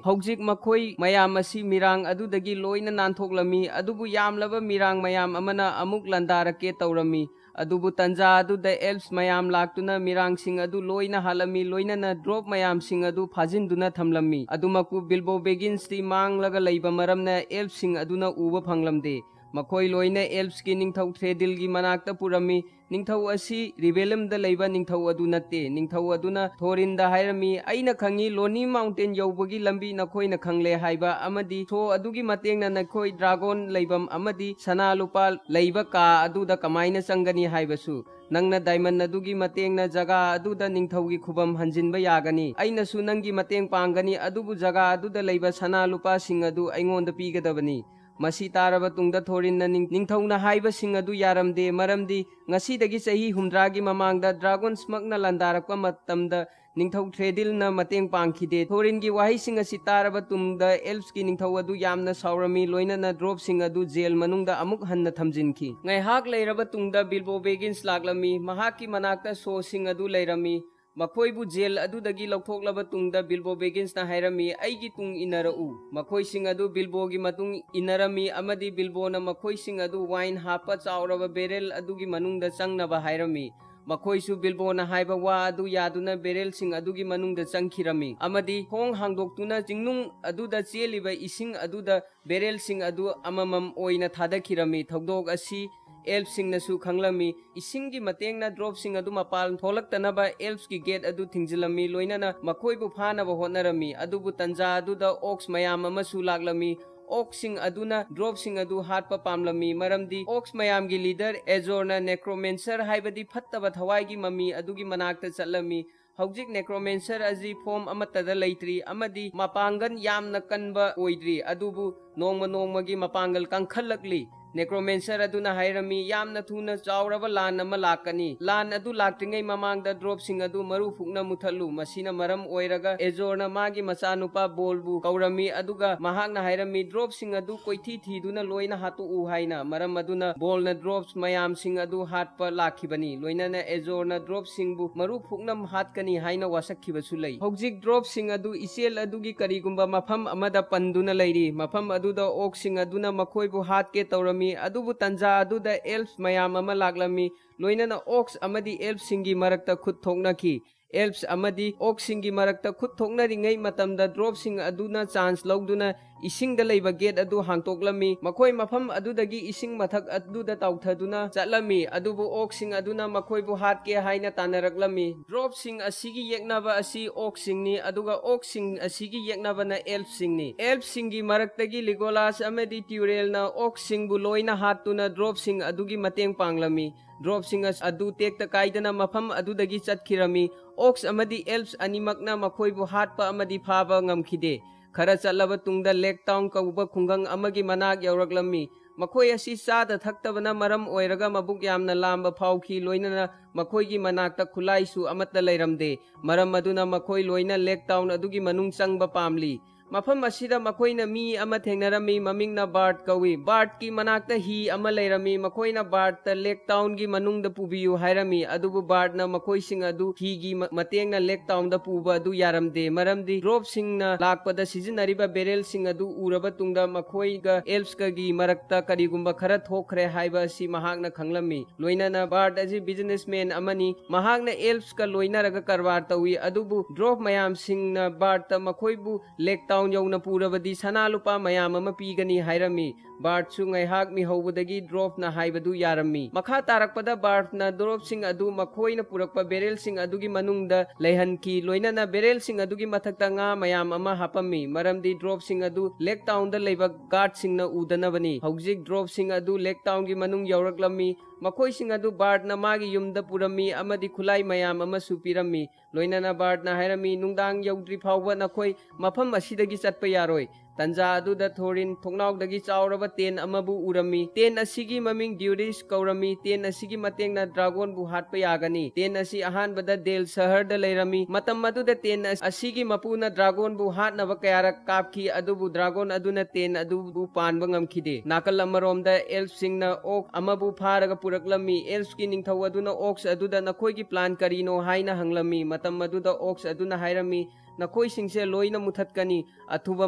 ꯍꯧꯖꯤꯛ ꯃꯈꯣꯏ ꯃꯌꯥꯝ ꯑꯁꯤ ꯃꯤꯔꯥꯡ ꯑꯗꯨꯗꯒꯤ ꯂꯣꯏꯅ ꯅꯥꯟꯊꯣꯛꯂꯝꯃꯤ, ꯑꯗꯨꯕꯨ ꯌꯥꯝꯂꯕ ꯃꯤꯔꯥꯡ ꯃꯌꯥꯝ ꯑꯃꯅ ꯑꯃꯨꯛ ꯂꯥꯟꯗꯥꯔꯛꯀꯦ ꯇꯧꯔꯝꯃꯤ꯫ ꯑꯗꯨꯕꯨ ꯇꯟꯖꯥ ꯑꯗꯨꯗ ꯑꯦꯜꯞꯁ ꯃꯌꯥꯝ ꯂꯥꯛꯇꯨꯅ ꯃꯤꯔꯥꯡꯁꯤꯡ ꯑꯗꯨ ꯂꯣꯏꯅ ꯍꯥꯠꯂꯝꯃꯤ, ꯂꯣꯏꯅꯅ ꯗ꯭ꯔꯣꯞ ꯃꯌꯥꯝꯁꯤꯡ ꯑꯗꯨ ꯐꯥꯖꯤꯟꯗꯨꯅ ꯊꯝꯂꯝꯃꯤ꯫ ꯑꯗꯨꯃꯛꯄꯨ ꯕꯤꯜꯕꯣ ꯕꯦꯒꯤꯟꯁꯇꯤ ꯃꯥꯡꯂꯒ ꯂꯩꯕ ꯃꯔꯝꯅ ꯑꯦꯜꯞꯁꯤꯡ ꯑꯗꯨꯅ ꯎꯕ ꯐꯪꯂꯝꯗꯦ꯫ ꯃꯈꯣꯏ ꯂꯣꯏꯅ ꯑꯦꯜꯞꯁꯀꯤ ꯅꯤꯡꯊꯧ ꯊ꯭ꯔꯦꯗꯤꯜꯒꯤ ꯃꯅꯥꯛꯇ ꯄꯨꯔꯝꯃꯤ꯫ ꯅꯤꯡꯊꯧ ꯑꯁꯤ ꯔꯤꯕꯦꯂꯝꯗ ꯂꯩꯕ ꯅꯤꯡꯊꯧ ꯑꯗꯨ ꯅꯠꯇꯦ꯫ ꯅꯤꯡꯊꯧ ꯑꯗꯨꯅ ꯊꯣꯔꯤꯟꯗ ꯍꯥꯏꯔꯝꯃꯤ, "ꯑꯩꯅ ꯈꯪꯏ, ꯂꯣꯅꯤ ꯃꯥꯎꯟꯇꯦꯟ ꯌꯧꯕꯒꯤ ꯂꯝꯕꯤ ꯅꯈꯣꯏꯅ ꯈꯪꯂꯦ ꯍꯥꯏꯕ, ꯑꯃꯗꯤ ꯁꯣ ꯑꯗꯨꯒꯤ ꯃꯇꯦꯡꯅ ꯅꯈꯣꯏ ꯗ꯭ꯔꯥꯒꯣꯟ ꯂꯩꯐꯝ ꯑꯃꯗꯤ ꯁꯅꯥ ꯂꯨꯄꯥ ꯂꯩꯕ ꯀꯥ ꯑꯗꯨꯗ ꯀꯃꯥꯏꯅ ꯆꯪꯒꯅꯤ ꯍꯥꯏꯕꯁꯨ꯫ ꯅꯪꯅ ꯗꯥꯏꯃꯟ ꯑꯗꯨꯒꯤ ꯃꯇꯦꯡꯅ ꯖꯒꯥ ꯑꯗꯨꯗ ꯅꯤꯡꯊꯧꯒꯤ ꯈꯨꯕꯝ ꯍꯟꯖꯤꯟꯕ ꯌꯥꯒꯅꯤ꯫ ꯑꯩꯅꯁꯨ ꯅꯪꯒꯤ ꯃꯇꯦꯡ ꯄꯥꯡꯒꯅꯤ, ꯑꯗꯨꯕꯨ ꯖꯒꯥ ꯑꯗꯨꯗ ꯂꯩꯕ ꯁꯅꯥ ꯂꯨꯄꯥꯁꯤꯡ ꯑꯗꯨ ꯑꯩꯉꯣꯟꯗ ꯄꯤꯒꯗꯕꯅꯤ꯫" ꯃꯁꯤ ꯇꯥꯔꯕ ꯇꯨꯡꯗ ꯊꯣꯔꯤꯟꯅ ꯅꯤꯡ-, ꯅꯤꯡꯊꯧꯅ ꯍꯥꯏꯕꯁꯤꯡ ꯑꯗꯨ ꯌꯥꯔꯝꯗꯦ, ꯃꯔꯝꯗꯤ ꯉꯁꯤꯗꯒꯤ ꯆꯍꯤ ꯍꯨꯝꯗ꯭ꯔꯥꯒꯤ ꯃꯃꯥꯡꯗ ꯗ꯭ꯔꯥꯒꯣꯟ ꯁ꯭ꯃꯛꯅ ꯂꯥꯟꯗꯥꯔꯛꯄ ꯃꯇꯝꯗ ꯅꯤꯡꯊꯧ ꯊ꯭ꯔꯦꯗꯤꯜꯅ ꯃꯇꯦꯡ ꯄꯥꯡꯈꯤꯗꯦ꯫ ꯊꯣꯔꯤꯟꯒꯤ ꯋꯥꯍꯩꯁꯤꯡ ꯑꯁꯤ ꯇꯥꯔꯕ ꯇꯨꯡꯗ ꯑꯦꯜꯞꯁꯀꯤ ꯅꯤꯡꯊꯧ ꯑꯗꯨ ꯌꯥꯝꯅ ꯁꯥꯎꯔꯝꯃꯤ, ꯂꯣꯏꯅꯅ ꯗ꯭ꯔꯣꯞꯁꯤꯡ ꯑꯗꯨ ꯖꯦꯜ ꯃꯅꯨꯡꯗ ꯑꯃꯨꯛ ꯍꯟꯅ ꯊꯝꯖꯤꯟꯈꯤ꯫ ꯉꯥꯏꯍꯥꯛ ꯂꯩꯔꯕ ꯇꯨꯡꯗ ꯕꯤꯜꯕꯣ ꯕꯦꯒꯤꯟꯁ ꯂꯥꯛꯂꯝꯃꯤ꯫ ꯃꯍꯥꯛꯀꯤ ꯃꯅꯥꯛꯇ ꯁꯣꯁꯤꯡ ꯑꯗꯨ ꯂꯩꯔꯝꯃꯤ꯫ ꯃꯈꯣꯏꯕꯨ ꯖꯦꯜ ꯑꯗꯨꯗꯒꯤ ꯂꯧꯊꯣꯛꯂꯕ ꯇꯨꯡꯗ ꯕꯤꯜꯕꯣ ꯕꯦꯒꯤꯟꯁꯅ ꯍꯥꯏꯔꯝꯃꯤ, "ꯑꯩꯒꯤ ꯇꯨꯡ ꯏꯟꯅꯔꯛꯎ꯫" ꯃꯈꯣꯏꯁꯤꯡ ꯑꯗꯨ ꯕꯤꯜꯕꯣꯒꯤ ꯃꯇꯨꯡ ꯏꯟꯅꯔꯝꯃꯤ ꯑꯃꯗꯤ ꯕꯤꯜꯕꯣꯅ ꯃꯈꯣꯏꯁꯤꯡ ꯑꯗꯨ ꯋꯥꯏꯟ ꯍꯥꯞꯄ ꯆꯥꯎꯔꯕ ꯕꯦꯔꯦꯜ ꯑꯗꯨꯒꯤ ꯃꯅꯨꯡꯗ ꯆꯪꯅꯕ ꯍꯥꯏꯔꯝꯃꯤ꯫ ꯃꯈꯣꯏꯁꯨ ꯕꯤꯜꯕꯣꯅ ꯍꯥꯏꯕ ꯋꯥ ꯑꯗꯨ ꯌꯥꯗꯨꯅ ꯕꯦꯔꯦꯜꯁꯤꯡ ꯑꯗꯨꯒꯤ ꯃꯅꯨꯡꯗ ꯆꯪꯈꯤꯔꯝꯃꯤ ꯑꯃꯗꯤ ꯊꯣꯡ ꯍꯥꯡꯗꯣꯛꯇꯨꯅ ꯆꯤꯡꯅꯨꯡ ꯑꯗꯨꯗ ꯆꯦꯜꯂꯤꯕ ꯏꯁꯤꯡ ꯑꯗꯨꯗ ꯕꯦꯔꯦꯜꯁꯤꯡ ꯑꯗꯨ ꯑꯃꯃꯝ ꯑꯣꯏꯅ ꯊꯥꯗꯈꯤꯔꯝꯃꯤ꯫ ꯊꯧꯗꯣꯛ ꯑꯁꯤ ꯑꯦꯜꯞꯁꯤꯡꯅꯁꯨ ꯈꯪꯂꯝꯃꯤ꯫ ꯏꯁꯤꯡꯒꯤ ꯃꯇꯦꯡꯅ ꯗ꯭ꯔꯣꯞꯁꯤꯡ ꯑꯗꯨ ꯃꯄꯥꯟ ꯊꯣꯛꯂꯛꯇꯅꯕ ꯑꯦꯜꯞꯁꯀꯤ ꯒꯦꯠ ꯑꯗꯨ ꯊꯤꯡꯖꯤꯜꯂꯝꯃꯤ, ꯂꯣꯏꯅꯅ ꯃꯈꯣꯏꯕꯨ ꯐꯥꯅꯕ ꯍꯣꯠꯅꯔꯝꯃꯤ꯫ ꯑꯗꯨꯕꯨ ꯇꯟꯖꯥ ꯑꯗꯨꯗ ꯑꯣꯛꯁ ꯃꯌꯥꯝ ꯑꯃꯁꯨ ꯂꯥꯛꯂꯝꯃꯤ꯫ ꯑꯣꯛꯁꯤꯡ ꯑꯗꯨꯅ ꯗ꯭ꯔꯣꯞꯁꯤꯡ ꯑꯗꯨ ꯍꯥꯠꯄ ꯄꯥꯝꯂꯝꯃꯤ, ꯃꯔꯝꯗꯤ ꯑꯣꯛꯁ ꯃꯌꯥꯝꯒꯤ ꯂꯤꯗꯔ ꯑꯦꯖꯣꯔꯅ ꯅꯦꯀ꯭ꯔꯣꯃꯦꯟꯁꯔ, ꯍꯥꯏꯕꯗꯤ ꯐꯠꯇꯕ ꯊꯋꯥꯏꯒꯤ ꯃꯃꯤ ꯑꯗꯨꯒꯤ ꯃꯅꯥꯛꯇ ꯆꯠꯂꯝꯃꯤ꯫ ꯍꯧꯖꯤꯛ ꯅꯦꯀ꯭ꯔꯣꯃꯦꯟꯁꯔ ꯑꯁꯤ ꯐꯣꯝ ꯑꯃꯠꯇꯗ ꯂꯩꯇ꯭ꯔꯤ ꯑꯃꯗꯤ ꯃꯄꯥꯡꯒꯜ ꯌꯥꯝꯅ ꯀꯟꯕ ꯑꯣꯏꯗ꯭ꯔꯤ, ꯑꯗꯨꯕꯨ ꯅꯣꯡꯃ ꯅꯣꯡꯃꯒꯤ ꯃꯄꯥꯡꯒꯜ ꯀꯟꯈꯠꯂꯛꯂꯤ꯫ Necromancer ꯑꯗꯨꯅ ꯍꯥꯏꯔꯝꯃꯤ, "ꯌꯥꯝꯅ ꯊꯨꯅ ꯆꯥꯎꯔꯕ ꯂꯥꯟ ꯑꯃ ꯂꯥꯛꯀꯅꯤ꯫ ꯂꯥꯟ ꯑꯗꯨ ꯂꯥꯛꯇ꯭ꯔꯤꯉꯩ ꯃꯃꯥꯡꯗ dwarfꯁꯤꯡ ꯑꯗꯨ ꯃꯔꯨ ꯐꯨꯛꯅ ꯃꯨꯊꯠꯂꯨ꯫ ꯃꯁꯤꯅ ꯃꯔꯝ ꯑꯣꯏꯔꯒ Azorꯅ ꯃꯥꯒꯤ ꯃꯆꯥꯅꯨꯄꯥ Bolꯕꯨ ꯀꯧꯔꯝꯃꯤ, ꯑꯗꯨꯒ ꯃꯍꯥꯛꯅ ꯍꯥꯏꯔꯝꯃꯤ, 'Dwarfꯁꯤꯡ ꯑꯗꯨ ꯀꯣꯏꯊꯤ ꯊꯤꯗꯨꯅ ꯂꯣꯏꯅ ꯍꯥꯠꯇꯣꯛꯎ' ꯍꯥꯏꯅ꯫ ꯃꯔꯝ ꯑꯗꯨꯅ Bolꯅ dwarfs ꯃꯌꯥꯝꯁꯤꯡ ꯑꯗꯨ ꯍꯥꯠꯄ ꯂꯥꯛꯈꯤꯕꯅꯤ꯫ ꯂꯣꯏꯅꯅ Azorꯅ dwarfꯁꯤꯡꯕꯨ ꯃꯔꯨ ꯐꯨꯛꯅ ꯍꯥꯠꯀꯅꯤ ꯍꯥꯏꯅ ꯋꯥꯁꯛꯈꯤꯕꯁꯨ ꯂꯩ꯫ ꯍꯧꯖꯤꯛ dwarfꯁꯤꯡ ꯑꯗꯨ ꯏꯆꯦꯜ ꯑꯗꯨꯒꯤ ꯀꯔꯤꯒꯨꯝꯕ ꯃꯐꯝ ꯑꯃꯗ ꯄꯟꯗꯨꯅ ꯂꯩꯔꯤ꯫ ꯃꯐꯝ ꯑꯗꯨꯗ orcꯁꯤꯡ ꯑꯗꯨꯅ ꯃꯈꯣꯏꯕꯨ ꯍꯥꯠꯀꯦ ꯇꯧꯔꯝꯃꯤ, ꯑꯗꯨꯕꯨ ꯇꯟꯖꯥ ꯑꯗꯨꯗ elf ꯃꯌꯥꯝ ꯑꯃ ꯂꯥꯛꯂꯝꯃꯤ꯫ ꯂꯣꯏꯅꯅ orcs ꯑꯃꯗꯤ elfꯁꯤꯡꯒꯤ ꯃꯔꯛꯇ ꯈꯨꯠ ꯊꯣꯛꯅꯈꯤ꯫ Elves ꯑꯃꯗꯤ orcsꯁꯤꯡꯒꯤ ꯃꯔꯛꯇ ꯈꯨꯠ ꯊꯣꯛꯅꯔꯤꯉꯩ ꯃꯇꯝꯗ dwarfꯁꯤꯡ ꯑꯗꯨꯅ chance ꯂꯧꯗꯨꯅ ꯏꯁꯤꯡꯗ ꯂꯩꯕ gate ꯑꯗꯨ ꯍꯥꯡꯇꯣꯛꯂꯝꯃꯤ꯫ ꯃꯈꯣꯏ ꯃꯐꯝ ꯑꯗꯨꯗꯒꯤ ꯏꯁꯤꯡ ꯃꯊꯛ ꯑꯗꯨꯗ ꯇꯥꯎꯊꯗꯨꯅ ꯆꯠꯂꯝꯃꯤ, ꯑꯗꯨꯕꯨ orcsꯁꯤꯡ ꯑꯗꯨꯅ ꯃꯈꯣꯏꯕꯨ ꯍꯥꯠꯀꯦ ꯍꯥꯏꯅ ꯇꯥꯟꯅꯔꯛꯂꯝꯃꯤ꯫ Dwarfꯁꯤꯡ ꯑꯁꯤꯒꯤ ꯌꯦꯛꯅꯕ ꯑꯁꯤ orcsꯁꯤꯡꯅꯤ, ꯑꯗꯨꯒ orcsꯁꯤꯡ ꯑꯁꯤꯒꯤ ꯌꯦꯛꯅꯕꯅ elfꯁꯤꯡꯅꯤ꯫ Elfꯁꯤꯡꯒꯤ ꯃꯔꯛꯇꯒꯤ Legolas ꯑꯃꯗꯤ Taurielꯅ orcsꯁꯤꯡꯕꯨ ꯂꯣꯏꯅ ꯍꯥꯠꯇꯨꯅ dwarfꯁꯤꯡ ꯑꯗꯨꯒꯤ ꯃꯇꯦꯡ ꯄꯥꯡꯂꯝꯃꯤ꯫ Dwarfꯁꯤꯡ ꯑꯁ-, ꯑꯗꯨ ꯇꯦꯛꯇ ꯀꯥꯏꯗꯅ ꯃꯐꯝ ꯑꯗꯨꯗꯒꯤ ꯆꯠꯈꯤꯔꯝꯃꯤ꯫ Orcs ꯑꯃꯗꯤ elves ꯑꯅꯤꯃꯛꯅ ꯃꯈꯣꯏꯕꯨ ꯍꯥꯠꯄ ꯑꯃꯗꯤ ꯐꯥꯕ ꯉꯝꯈꯤꯗꯦ꯫ ꯈꯔ ꯆꯠꯂꯕ ꯇꯨꯡꯗ Lake Town ꯀꯧꯕ ꯈꯨꯡꯒꯪ ꯑꯃꯒꯤ ꯃꯅꯥꯛ ꯌꯧꯔꯛꯂꯝꯃꯤ꯫ ꯃꯈꯣꯏ ꯑꯁꯤ ꯆꯥꯗ ꯊꯛꯇꯕꯅ ꯃꯔꯝ ꯑꯣꯏꯔꯒ ꯃꯕꯨꯛ ꯌꯥꯝꯅ ꯂꯥꯝꯕ ꯐꯥꯎꯈꯤ, ꯂꯣꯏꯅꯅ ꯃꯈꯣꯏꯒꯤ ꯃꯅꯥꯛꯇ ꯈꯨꯠꯂꯥꯏꯁꯨ ꯑꯃꯠꯇ ꯂꯩꯔꯝꯗꯦ꯫ ꯃꯔꯝ ꯑꯗꯨꯅ ꯃꯈꯣꯏ ꯂꯣꯏꯅ Lake Town ꯑꯗꯨꯒꯤ ꯃꯅꯨꯡ ꯆꯪꯕ ꯄꯥꯝꯂꯤ꯫ ꯃꯐꯝ ꯑꯁꯤꯗ ꯃꯈꯣꯏꯅ ꯃꯤ ꯑꯃ ꯊꯦꯡꯅꯔꯝꯃꯤ, ꯃꯃꯤꯡꯅ Bard ꯀꯧꯏ꯫ Bardꯀꯤ ꯃꯅꯥꯛꯇ ꯍꯤ ꯑꯃ ꯂꯩꯔꯝꯃꯤ꯫ ꯃꯈꯣꯏꯅ Bardꯇ Lake Townꯒꯤ ꯃꯅꯨꯡꯗ ꯄꯨꯕꯤꯌꯨ ꯍꯥꯏꯔꯝꯃꯤ, ꯑꯗꯨꯕꯨ Bardꯅ ꯃꯈꯣꯏꯁꯤꯡ ꯑꯗꯨ ꯍꯤꯒꯤ ꯃ-, ꯃꯇꯦꯡꯅ Lake Townꯗ ꯄꯨꯕ ꯑꯗꯨ ꯌꯥꯔꯝꯗꯦ, ꯃꯔꯝꯗꯤ dwarfꯁꯤꯡꯅ ꯂꯥꯛꯄꯗ ꯁꯤꯖꯤꯟꯅꯔꯤꯕ barrelꯁꯤꯡ ꯑꯗꯨ ꯎꯔꯕ ꯇꯨꯡꯗ ꯃꯈꯣꯏꯒ elfsꯀꯒꯤ ꯃꯔꯛꯇ ꯀꯔꯤꯒꯨꯝꯕ ꯈꯔ ꯊꯣꯛꯈ꯭ꯔꯦ ꯍꯥꯏꯕ ꯑꯁꯤ ꯃꯍꯥꯛꯅ ꯈꯪꯂꯝꯃꯤ꯫ ꯂꯣꯏꯅꯅ Bard ꯑꯁꯤ businessman ꯑꯃꯅꯤ꯫ ꯃꯍꯥꯛꯅ elfsꯀ ꯂꯣꯏꯅꯔꯒ ꯀꯔꯕꯥꯔ ꯇꯧꯏ, ꯑꯗꯨꯕꯨ dwarf ꯃꯌꯥꯝꯁꯤꯡꯅ Bardꯇ ꯃꯈꯣꯏꯕꯨ Lake Town ꯌꯧꯅ ꯄꯨꯔꯕꯗꯤ ꯁꯅꯥ ꯂꯨꯄꯥ ꯃꯌꯥꯝ ꯑꯃ ꯄꯤꯒꯅꯤ ꯍꯥꯏꯔꯝꯃꯤ꯫ Bardꯁꯨ ꯉꯥꯏꯍꯥꯛ ꯃꯤꯍꯧꯕꯗꯒꯤ dwarfꯅ ꯍꯥꯏꯕꯗꯨ ꯌꯥꯔꯝꯃꯤ꯫ ꯃꯈꯥ ꯇꯥꯔꯛꯄꯗ Bardꯅ dwarfꯁꯤꯡ ꯑꯗꯨ ꯃꯈꯣꯏꯅ ꯄꯨꯔꯛꯄ barrelꯁꯤꯡ ꯑꯗꯨꯒꯤ ꯃꯅꯨꯡꯗ ꯂꯩꯍꯟꯈꯤ, ꯂꯣꯏꯅꯅ barrelꯁꯤꯡ ꯑꯗꯨꯒꯤ ꯃꯊꯛꯇ ꯉꯥ ꯃꯌꯥꯝ ꯑꯃ ꯍꯥꯞꯄꯝꯃꯤ, ꯃꯔꯝꯗꯤ dwarfꯁꯤꯡ ꯑꯗꯨ Lake Townꯗ ꯂꯩꯕ guardꯁꯤꯡꯅ ꯎꯗꯅꯕꯅꯤ꯫ ꯍꯧꯖꯤꯛ dwarfꯁꯤꯡ ꯑꯗꯨ Lake Townꯒꯤ ꯃꯅꯨꯡ ꯌꯧꯔꯛꯂꯝꯃꯤ꯫ ꯃꯈꯣꯏꯁꯤꯡ ꯑꯗꯨ Bardꯅ ꯃꯥꯒꯤ ꯌꯨꯝꯗ ꯄꯨꯔꯝꯃꯤ ꯑꯃꯗꯤ ꯈꯨꯠꯂꯥꯏ ꯃꯌꯥꯝ ꯑꯃꯁꯨ ꯄꯤꯔꯝꯃꯤ꯫ ꯂꯣꯏꯅꯅ Bardꯅ ꯍꯥꯏꯔꯝꯃꯤ, "ꯅꯨꯡꯗꯥꯡ ꯌꯧꯗ꯭ꯔꯤ ꯐꯥꯎꯕ ꯅꯈꯣꯏ ꯃꯐꯝ ꯑꯁꯤꯗꯒꯤ ꯆꯠꯄ ꯌꯥꯔꯣꯏ꯫ ꯇꯟꯖꯥ ꯑꯗꯨꯗ ꯊꯣꯔꯤꯟ ꯊꯣꯡꯅꯥꯎꯗꯒꯤ ꯆꯥꯎꯔꯕ ꯇꯦꯟ ꯑꯃꯕꯨ ꯎꯔꯝꯃꯤ꯫ ꯇꯦꯟ ꯑꯁꯤꯒꯤ ꯃꯃꯤꯡ ꯗ꯭ꯌꯨꯔꯤꯁ ꯀꯧꯔꯝꯃꯤ꯫ ꯇꯦꯟ ꯑꯁꯤꯒꯤ ꯃꯇꯦꯡꯅ ꯗ꯭ꯔꯥꯒꯣꯟꯕꯨ ꯍꯥꯠꯄ ꯌꯥꯒꯅꯤ꯫ ꯇꯦꯟ ꯑꯁꯤ ꯑꯍꯥꯟꯕꯗ ꯗꯦꯜ ꯁꯍꯔꯗ ꯂꯩꯔꯝꯃꯤ꯫ ꯃꯇꯝ ꯑꯗꯨꯗ ꯇꯦꯟ ꯑꯁꯤꯒꯤ ꯃꯄꯨꯅ ꯗ꯭ꯔꯥꯒꯣꯟꯕꯨ ꯍꯥꯠꯅꯕ ꯀꯌꯥꯔꯛ ꯀꯥꯞꯈꯤ, ꯑꯗꯨꯕꯨ ꯗ꯭ꯔꯥꯒꯣꯟ ꯑꯗꯨꯅ ꯇꯦꯟ ꯑꯗꯨꯕꯨ ꯄꯥꯟꯕ ꯉꯝꯈꯤꯗꯦ꯫ ꯅꯥꯀꯜ ꯑꯃꯔꯣꯝꯗ ꯑꯦꯜꯐꯁꯤꯡꯅ ꯑꯣꯛ ꯑꯃꯕꯨ ꯐꯥꯔꯒ ꯄꯨꯔꯛꯂꯝꯃꯤ꯫ ꯑꯦꯜꯐꯀꯤ ꯅꯤꯡꯊꯧ ꯑꯗꯨꯅ ꯑꯣꯛꯁ ꯑꯗꯨꯗ "ꯅꯈꯣꯏꯒꯤ ꯄ꯭ꯂꯥꯟ ꯀꯔꯤꯅꯣ?" ꯍꯥꯏꯅ ꯍꯪꯂꯝꯃꯤ꯫ ꯃꯇꯝ ꯑꯗꯨꯗ ꯑꯣꯛꯁ ꯑꯗꯨꯅ ꯍꯥꯏꯔꯝꯃꯤ, "ꯅꯈꯣꯏꯁꯤꯡꯁꯦ ꯂꯣꯏꯅ ꯃꯨꯊꯠꯀꯅꯤ꯫ ꯑꯊꯨꯕ